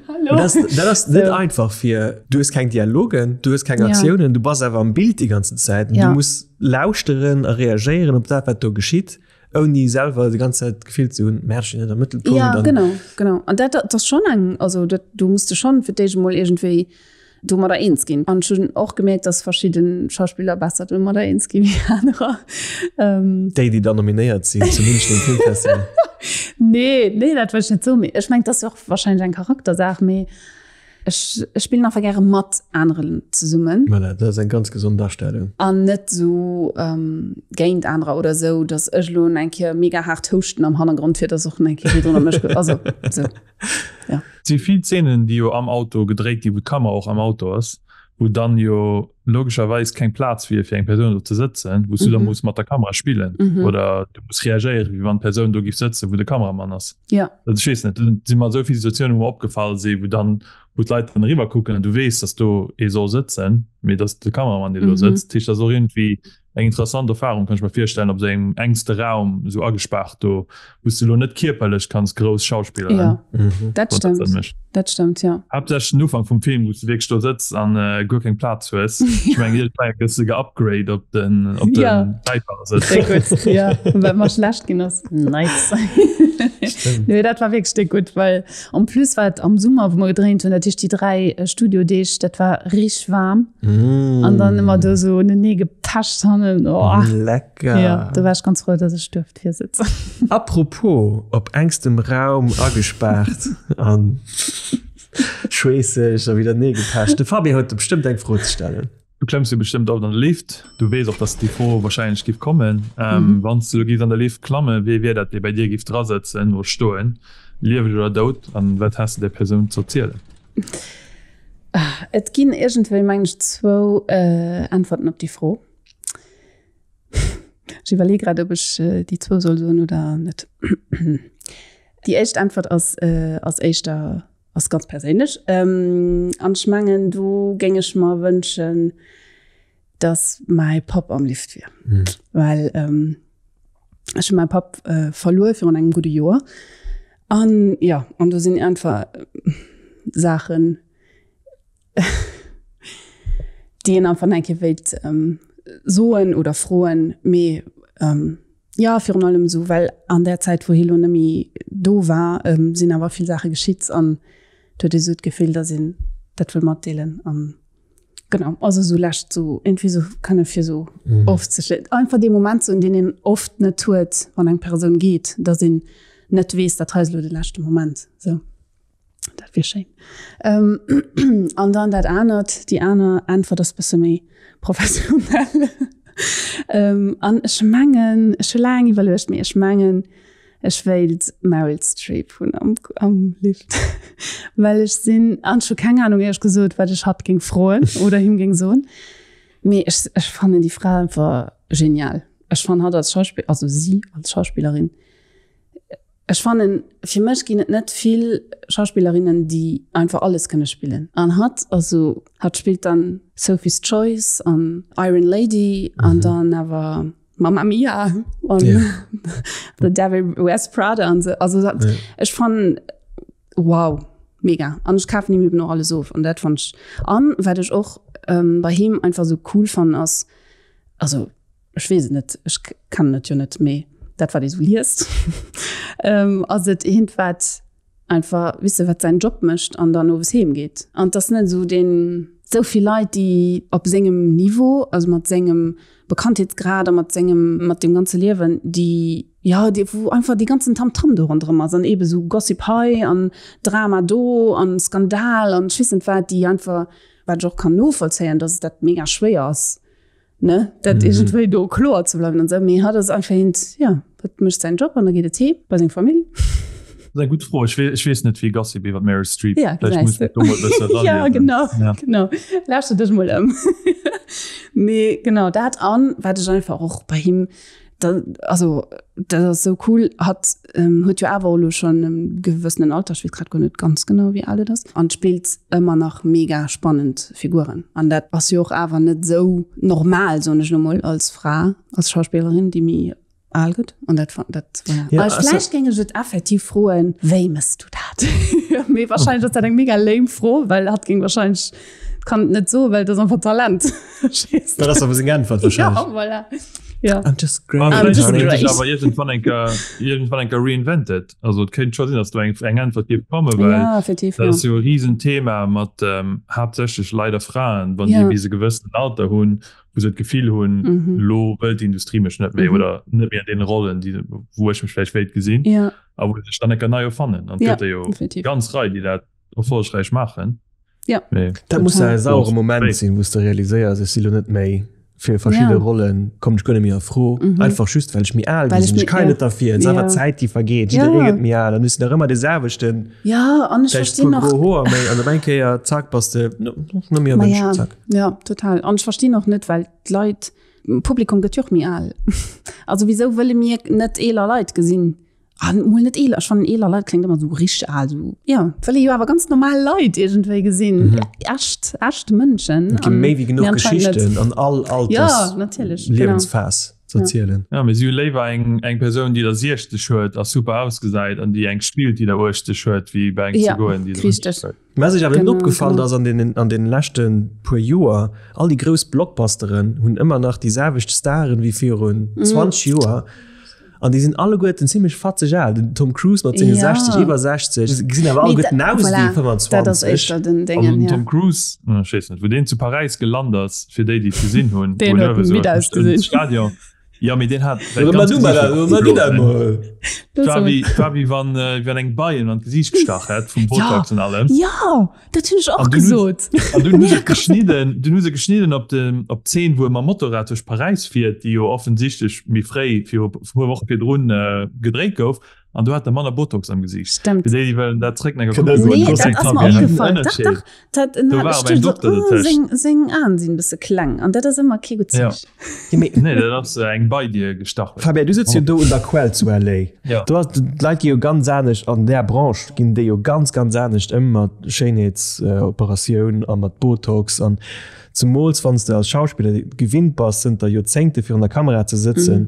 Hallo. Dat ass, dat ass net einfach fir, du hues keng Dialogen, du hues keng Aktiounen, du bass awer am Bild déi ganzen Zäit an du muss lauschteren a reagéieren op dat, wat do geschitt. Ouni selwer déi ganz Zäit d'Gefill ze hunn, mä ech stinn net am Mëttelpunkt. Ja, genau, genau. An dat, dat ass schonn eng, also dat, do muss de schonn fir d'éischt emol iergendwéi domadder eens ginn. An ech hunn och gemierkt, dass verschidde Schauspiller besser domadder eens gi wéi anerer. Déi, déi dann nominéiert sinn zum München Filmfestival. Nee, nee, dat wëll ech net soen. Mee ech mengen, dat ass jo och warscheinlech eng Charaktersaach, mee Ech spillen einfach gäre mat aneren zesummen. Voilà, dat ass eng ganz gesond Astellung. An net esou géint anerer oder esou, datt ech elo eng Kéier mega haart houschten am Hannergrond, fir datt och eng Kéier virdrun op mech ge-, also esou, ja. Et si vill Zeenen, déi jo am Auto gedréit ginn, wou d'Kamera och am Auto ass, wou dann jo logescherweis keng Plaz wier, fir eng Persoun do ze sëtzen, wou s du da muss mat der Kamera spillen oder du muss reagéieren, wéi wann d'Persoun do géif sëtzen, wou de Kameramann ass. Ja. Also ech weess net, do si mer esou vill Situatiounen, wou mer opgefall sinn, wou dann, wou d'Leit dann eriwwer kucken an du weess, dass do ee soll sëtzen, mee dass de Kameramann, deen do sëtzt. Dat heescht, dat ass och iergendwéi eng interessant Erfahrung, kann ech mer virstellen, op esou engem engste Raum, esou agespaart do, wou s du elo net kierperlech kanns grouss schauspilleren. Ja, dat stëmmt. Dat stëmmt, ja. Haaptsächlech den Ufank vum Film, wou s du wierklech do sëtz an guer keng Plaz hues. Ech mengen iergendwann gëss de geupgrade op den op den Ja. Bäifahrersëtz. Déck gutt, ja. Well mer schlecht ginn ass. Nice. Stimmt. Nee, dat war wierklech déck gutt, well en plus war et am Summer, wou mer gedréint hunn, dat heescht déi 3 Studiodeeg, dat war richteg waarm. Mm. An dann ëmmer do sou unenee gepecht hannen. Oh. Lecker. Ja, do war ech ganz frou, dass ech duerft virsëtzen. Apropos op engstem Raum agespaart an schweesseg a widernee gepecht. De Fabi huet bestëmmt eng Fro ze stellen. Du klëmms jo bestëmmt oft an de Lift. Du weess och, dass déi Fro warscheinlech giff kommen. Wann s du elo giffs an de Lift klammen, wee wier dat, dee bei dir giff drasëtzen oder stoen, lieweg oder dout, an wat häss de där Persoun z'erzielen? Et ginn iergendwéi, mengen ech, zwou Äntwerten op déi Fro. Ech iwwerleeë grad, ob ech déi zwou soll soen oder net. Déi éischt Äntwert ass, ass éischter, ass ganz perséinlech. An ech mengen, do géing ech mer wënschen, dass mäi Papp am Lift wier. Well ech hu mäi Papp verluer virun engem gudde Joer. An jo, an do sinn einfach Saachen, déi een einfach nach eng Kéier wéilt soen oder froen. Mee jo, virun allem esou, well an där Zäit, wou hie lo net méi do war, sinn awer vill Saache geschitt an et huet ee sou d'Gefill, datt een dat wëll matdeelen. An genau, also esou lescht sou iergendwéi sou kënne fir sou ofzeschléissen. Einfach dee Moment sou, deen een oft net huet, wann eng Persoun geet, datt een net weess, dat hei ass elo de leschte Moment, sou. Dat wier schéin. Ähm, an dann dat anert, déi aner Äntwert ass bësse méi professionell. ähm, an ech mengen, ech hu laang iwwerluecht, mee ech mengen, ech wéilt Meryl Streep hunn am, am Lift. Well ech sinn, an ech hu keng Ahnung éierlech gesot, wat ech hatt géing froen oder him géing soen. Mee ech, ech fannen déi Fra einfach genial. Ech fannen hatt als Schauspill, also si als Schauspillerin, Ech fannen, fir mech ginn et net vill Schauspillerinnen, déi einfach alles kënne spillen. An hatt, also hatt spillt dann Sophie's Choice an Iron Lady an dann awer Mamma Mia an The Devil Wears Prada an sou. Also dat, ech fannen, wow, mega. An ech kafen him eben och alles of an dat fann ech. An wat ech och bei him einfach sou cool fannen ass, also ech weess et net, ech kennen et jo net, mee dat wat ee sou liest, ass et eent wat einfach, weess de, wat säin Job mécht an dann owes heem geet. An et ass net esou deen, esou vill Leit déi op sengem Niveau, also mat sengem Bekanntheetsgrad a mat sengem, mat deem ganze Liewen, déi, jo, déi wou einfach dee ganzen Tamtam do ronderëm ass an eebe sou Gossip hei an Drama do an Skandal an ech weess net wat, déi einfach, wat ech och kann novollzéien, datt dat mega schwéier ass, ne dat mm. irgendwie do kloer ze bleiwen an so mee hat ass einfach hint ja dat mécht säin Job an da geet et heem bei seng Famill. Das eng gutt Fro. Ech weess, ech weess net vill Gossip iwwer Meryl Streep. Ja, Vielleicht muss ich do mol bësse ja raliesen. genau Ja. genau lauschter dech mol ëm mee genau dat an wat ech einfach och bei him da, also dat ass sou cool hat ähm, huet jo awer elo schon e gewëssenen Alter, ech weess grad guer net ganz genau wéi al et ass, an spillt ëmmer nach mega spannend Figuren an dat ass jo och awer net sou normal soen ech elo mol als Fra, als Schauspillerin déi méi al gëtt an dat dat voilà. Ja, also also vläicht géing ech et effektiv froen, wéi mëss du dat? Mee wahrscheinlech ass dat eng mega lame Fro, well hatt géing wahrscheinlech kann et net soen, well et ass einfach Talent. Dat ass awer seng Äntwert Ja, wahrscheinlech. voilà. Ja. I'm just great. Ah, I'm vielleicht just huet sech great. awer iergendwann eng Kéier, iergendwann eng Kéier reinvented. Also et kéint scho sinn, datt do eng, eng Äntwert géif kommen, well Ja, effektiv, dat ja. ass jo e Risenthema mat ähm, haaptsächlech leider Fraen, wann Ja. déi bis e gewëssenen Alter hunn, wou se d'Gefill hunn, Mhm. lo wëllt d'Industrie mech net méi Mhm. oder net méi an deene Rollen, déi, wou ech mech vläicht wéilt gesinn, Ja, a wou se sech dann eng Kéier nei erfannen. An et Ja, gëtt der jo definitiv. ganz Rei, déi dat erfollegräich maachen. Ja. Nee. Dat muss ja e sauere Moment Wéi? sinn, wou s de realiséiers, ech si lo net méi fir verschidde Ja. Rollen, kommen ech guer net méi a Fro, Mhm. einfach just well ech méi al Well gi ech sinn. Ech méi- kann ja. net derfir, et ass einfach Ja. d'Zäit déi vergeet, Ja. jidderee gëtt méi al an du sinn nach ëmmer dee selwechten, Ja, an ech vläicht verstinn puer och gro Hoer méi an op eng Kéier zack bass de net méi Ma erwënscht, ja, zack. ja, total. An ech verstinn och net, well d'Leit, d'Publikum gëtt jo och méi al. Also wisou wëlle mir net eeler Leit gesinn? Ah, mol net eeler, ech fannen eeler Leit kléngt ëmmer sou richteg al, sou ja, well ee jo awer ganz normal Leit iergendwéi gesinn, Mhm. echt, echt Mënschen. Et gi méi wéi genuch Mee anscheinend net. Geschichten an all Ja, Alters natierlech, genau. Liewensphas. Ze erzielen. Ja, mee si hu léiwer eng, eng Persoun, déi der 60 huet a super ausgesäit an déi eng spillt, déi der 80 huet, wéi bei eng ze Ja, goen, déi 30 richteg. huet. Mir ass sech awer net Genau, opgefall, genau. dass an deenen, an deenen leschte puer Joer all déi grouss Blockbusteren hunn ëmmer nach déi selwecht Staren wéi virun 20 Joer an déi sinn alleguerten zimmlech fatzeg al. Den Tom Cruise mat senge Ja. 60, iwwer 60, gesinn awer Mee alleguerten da, aus wéi voilà, dat ass 25. éischter den Also Déngen, den ja. Tom Cruise, ech weess net, wou deen zu Paräis gelant ass, fir déi, déi et gesinn hunn, Deen wou huet en uewe midd sou ausgesinn. Stadion, jo, mee deen hat säi Oder ganzt ma du, Gesiicht ma ma du dat opgeblosen. mol. Et war wéi, et war wéi wann, wéi wann eng Bei en an d'Gesiicht gestach hätt, vum Ja, Botox an allem. ja, dat hunn ech och An dunn hu gesot. an dunn hu se et geschnidden, dunn hu se geschnidden op de, op d'Zeen, wou e mam Motorrad duerch Paräis fiert, déi jo offensichtlech méi fréi, viru e puer Woche virdrun, gedréit gouf, an do hat e manner Botox am Gesiicht. Stemmt. Fir déi, déi wëllen dat zréck nach Kënnt kucke also goen, Nee, do ass dat eng ass mer riesen opgefall. Dach, Ënnerscheed. dach. Dat, Do na, war ech awer eng duecht so, Dokter oh, dertëscht. seng, seng Aen sinn e bësse kleng. An dat ass ëmmer kee gutt Ja. Zeechen. Ja, mee Nee, dat ass eng Bei, déi e gestach huet. Fabien, du sëtz jo do un der Quell zu LA. Ja. Do ass, d'Leit gi jo ganz anescht an där Branche ginn déi jo ganz, ganz anescht ëm mat Schéinheetsoperatioun a mat Botox an zemools wann s de als Schauspiller gewinnt bass zënter Joerzéngte virun der Kamera ze sëtzen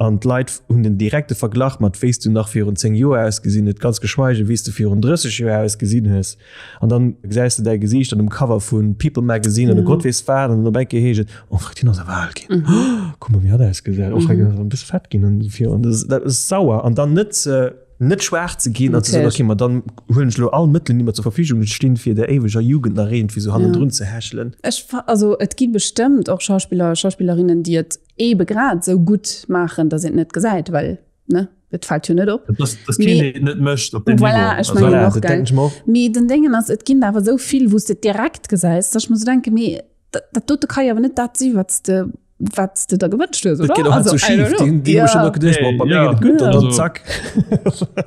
an d'Leit hunn den direkte Verglach mat wéi s du nach virun 10 Joer ausgesinn huet, ganz geschweige wéi s du virun 30 Joer ausgesinn hues. An dann gesäis de däi Gesiicht an um Cover vu People Magazine an o Gott weess wat an dann op eng Kéier heescht et, oh freck, deen ass awer al ginn, oh kuck mol wéi hatt ausgesäit, oh freck, deen ass awer e bësse fett ginn an esou vir an dat ass sauer an dann net ze net schwaach ze ginn an ze soen, okay, ma dann huelen ech elo all Mëttelen déi mer zur Verfügung stinn, fir der éiweger Jugend nach iergendwéi sou hannendrun ze hechelen. Ech, also et gi bestëmmt och Schauspiller a Schauspillerinnen, déi et eebe grad esou gutt maachen, datt een et net gesäit, well ne et fällt jo net op. Dass, dass keen Mee, deen et net mécht op deem voilà, Niveau. ech Also, mengen Voilà, och, dat gell. denken ech mer och. Mee den Déngen ass, et ginn awer esou vill, wou s de et direkt gesäis, dass ech mer esou denken, mee dat, dat dote ka jo awer net dat si wat s de, wat s de der gewënscht hues, Dat oder? geet och net Also, sou I schif. don't know. Déi hunn déi hu bestimmt Ja. och geduecht, Nee, bon, bei mir ja. geet et gutt an dann Also, zack.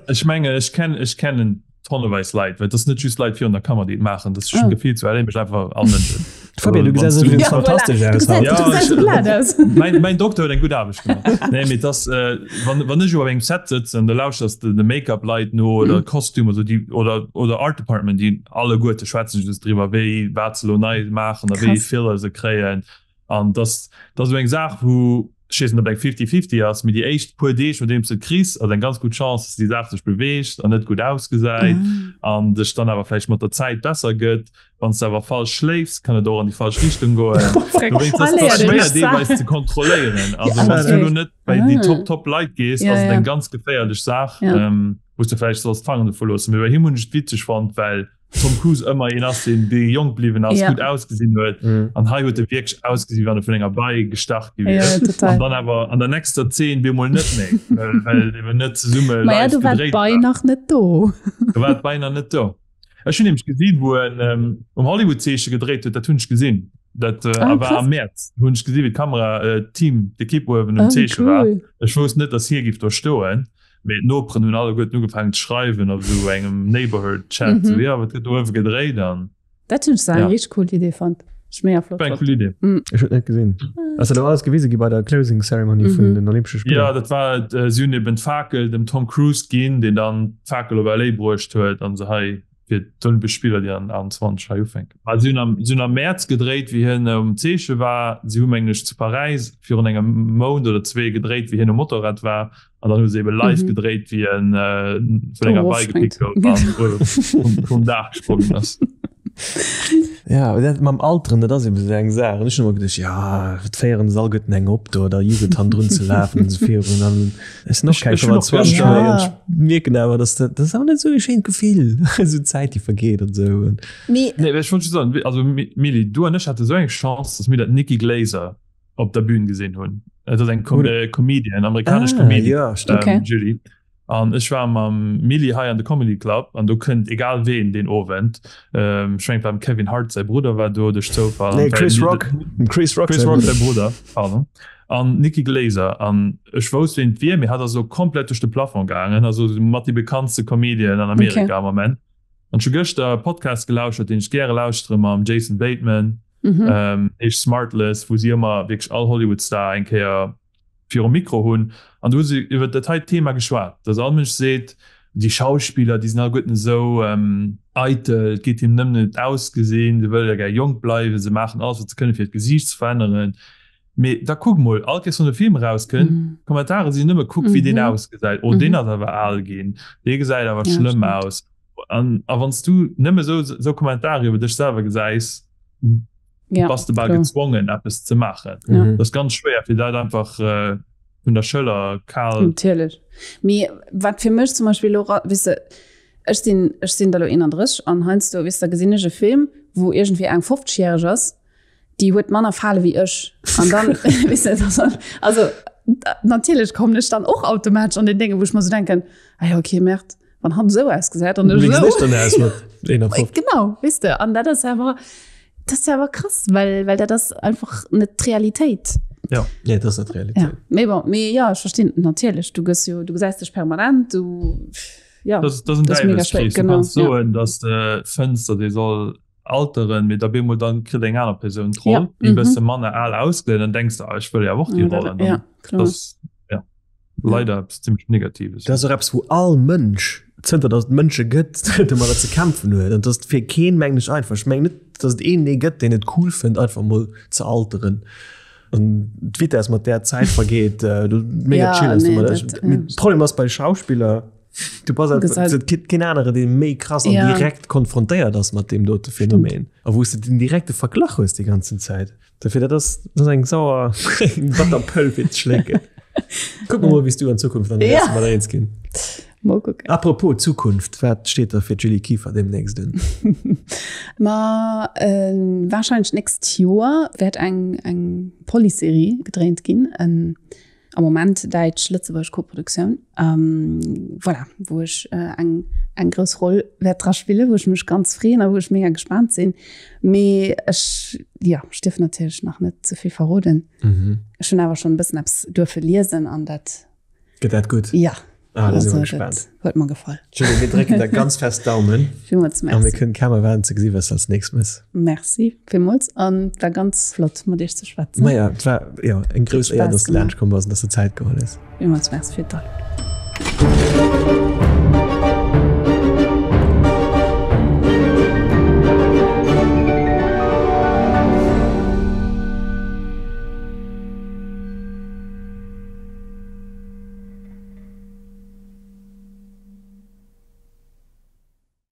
ech mengen, ech kennen, ech kennen tonneweis Leit, well et ass net just Leit virun der Kamera, déi et maachen. Dat ass schon Oh. Gefill zu LA mécht einfach all Mënschen. Fabien, du Also, gesäis wanns du übrigens Ja, voilà. fantastesch Du aus gesäis, haut. du Ja, gesäis ech, so glat aus. mein, mein Dokter huet eng gutt Aarbecht gemaach. Nee, mee dass, äh, wann, wann ech op engem Set sëtzen, da lauschterst de de Make-up-Leit no oder Mhm. Kostüm oder déi oder, oder Art Department, déi alleguerte schwätzen just driwwer, wéi wat se elo nei maachen a wéi Krass. Filler se kréien. An dass dat esou eng Saach, wou, ech weess net, ob eng fifty-fifty ass, mee déi éischt puer Deeg, nodeems de et kriss, ass eng ganz gutt Chance, dass déi Saach sech beweegt an net gutt ausgesäit an sech dann awer vläicht mat der Zäit besser gëtt. Wann s de awer falsch schléifs, kann et och an déi falsch Richtung goen. Dowéinst ass et schwéier deelweis ze kontrolléieren. Also wann s du elo net bei déi top, top Leit gees, ass et eng ganz geféierlech Saach, wou s de vläicht solls d'Fanger dovu loossen. Mee bei him hunn ech et witzeg fonnt, well Tom Cruise ëmmer een ass, deen dee jonk bliwwen ass, Ja. gutt ausgesinn huet. Mhm. An hei huet e wierklech ausgesinn, wéi wann e vun enger Bei gestach gi wier. Ja, total. An dann awer an der nächster Zeen bemol net méi, well, well eben net zesumme Maja, live do war gedréit d'Bei war. nach net do. Do war d'Bei nach net do. Ech hunn nämlech gesinn, wou en ähm, um Hollywood-Zeeche gedréit huet, dat hunn ech gesinn. Dat äh, Ah, war krass. am Mäerz. Hunn ech gesinn, wéi d'Kamera, äh, d'Team, d'Ekipp uewen um Ah, Zeeche war. cool. Ech wousst net, dass hie giff do stoen. Mee d'Noperen hunn alleguerten ugefaangen ze schreiwen op esou engem Neighborhood Chat, esou, Mhm. jo, wat gëtt do uewe gedréit an. Dat hunn ech eng Ja. richteg cool Idee fonnt. Ech mega flott War eng fonnt. cool Idee. Mm. Ech hunn et net gesinn. Ass dat elo alles gewise gi bei der Closing Ceremony vun Mhm. den Olympesche Spiller? Ja, dat war et. Si hunn eben d'Fakel dem Tom Cruise ginn, deen dann d'Fakel op LA bruecht huet an se hei fir d'Olympesch Spiller, déi an 28 hei ufänken. Well si hunn am, si hunn am Mäerz gedréit, wéi hien um Zeeche war. Si hu mengen ech zu Paräis virun engem Mount oder zwee gedréit, wéi hien um Motorrad war. An dann hu se ebe live mhm. gedréit, wéi en äh, vun enger Bei gepickt gouf an vum Daach gesprongen ass. Ja, dat mam Alteren, dat ass eben esou eng Saach. An ech hunn ëmmer geduecht, ja, wat féieren se alleguerten eng op do, der Jugend hannendrun ze lafen an esou virun. An ech sinn och keng 25 méi an ech mierken awer, dass dat, dat ass awer net esou e schéint Gefill, esou d'Zäit, déi vergeet an esou. Mee. Nee, ech wollt just soen, also Mili, du an ech hate esou eng Chance, dass mir dat Nikki Glaser op der Bühn gesinn hunn. Et ass eng Comedian, amerikanesch Comedian, Julie. An ech war mam Milly hei an de Comedy Club an do kënnt egal ween deen Owend. Ähm, ech mengen, et war dem Kevin Hart säi Brudder war do duerch Zoufall. Nee, Chris Rock. Dem Chris Rock Chris säi Rock Brudder. säi Brudder, pardon. An Nikki Glaser. An ech wousst, ween et wier, mee hatt ass elo komplett duerch de Plafond gaangen. Also mat déi bekanntste Comedian an Amerika Okay. am Moment. An ech hu gëschter e Podcast gelauschert, deen ech gäre lauschtere mam Jason Bateman, Mhm. ähm, heescht Smartless, wou si ëmmer wierklech all Hollywood-Star eng Kéier virum Mikro hunn an do hu se iwwer dat hei Thema geschwat, dass all Mënsch seet, déi Schauspiller, déi sinn alleguerten esou eitel, et geet hinnen nëmmen ëm d'Ausgesinn, se wëlle gär jonk bleiwen, se maachen alles wat se kënnen fir hiert Gesiicht ze veränneren. Mee da kuck mol, all Kéiers wann e Film erauskënnt, d'Kommentare sinn nëmme, kuck wéi deen ausgesäit, oh deen ass awer al ginn, dee gesäit awer schlëmm aus. An a wann s du nëmme sou sou Kommentare iwwer dech selwer gesäis, bass de bal gezwongen eppes ze maachen. Dat ass ganz schwéier fir dat einfach vun der Schëller kal. Natierlech. Mee wat fir mech zum Beispill elo, weess de, ech sinn, ech sinn da lo 31 an heiansdo, weess de, da gesinn ech e Film, wou iergendwéi eng 50 järeg ass, déi huet manner Fale wéi ech. An dann, weess de, das, also natierlech kommen ech dann och automatesch an den Dénge, wou ech mer sou denken, ah ja, okay, merde, wann hatt esou ausgesäit an ech Wéi esou. gesäit dann aus mat 51? Genau, weess de, an dat ass awer, dat ass awer krass, well, well dat ass einfach net d'Realitéit. Ja. Nee, dat ass net d'Realitéit. Ja, mee bon, mee ja, ech verstinn natierlech, du gëss jo, du gesäis dech permanent, du, ja. Das, das ist ein Das ist mega schwéier, Däiwelskrees. Du genau, kanns ja. soen, dass de fënns, datt ee soll alteren, mee da bemol dann kritt eng aner Persoun d'Roll, ja. déi mhm. bësse manner al ausgesäit, dann denkst du, ah, ech wëll ja och déi ja, Roll. An dann, ja, klar. das, ja, leider eppes ziemlich Negatives. Dat ass och eppes, wou all Mënsch, zënter datt et Mënsche gëtt, domadder ze kämpfen huet. An dat ass fir keen, mengen ech, einfach. Ech mengen net, datt et een dee gëtt, deen et cool fënnt, einfach mol ze alteren. An d'Vitess, mat där d'Zäit vergeet, äh, du mega Ja, chill ass nee, domadder. dat, Mee ja. Problem ass bei Schauspiller, Du bass Gesäit- et gëtt keen anere dee méi krass an Ja. direkt konfrontéiert ass mat deem dote Phänomen. A wou s de den direkte Verglach hues déi ganzen Zäit. Dofir dat ass dat ass eng sauer eng batter Pëll fir ze schlécken. Kucke mer mol wéi s du an Zukunft an Ja. mat eens ginn. Mol kucken. Apropos Zukunft, wat steet da fir d'Julie Kieffer demnächst un? Ma äh, wahrscheinlech d'nächst Joer wäert eng eng Policeserie gedréint ginn. En Am Moment däitsch-lëtzebuergesch Koproduktioun, voilà, wou ech eng eng grouss Roll wäert dra spillen, wou ech mech ganz freeën a wou ech mega gespaant sinn. Mee ech, jo, ech dierf natierlech nach net ze vill verroden. Ech hunn awer schonn e bëssen eppes duerfe liesen an dat. Gëtt dat gutt? Ja. Ah, da si mer Also, gespaant. dat huet mer gefall. Julie, mir drécken der ganz fest Daumen. Villmools A mir Merci. kënnen kaum erwaarden ze gesi wat s de als nächst mëss. Merci villmools an et war ganz flott mat iech ze schwätzen. Maja, et war jo eng grouss Huet Éier, Spaass dass de gemaach. laanscht komm bass an dass de Zäit geholl hues. Villmools Merci fir d'Aluedung.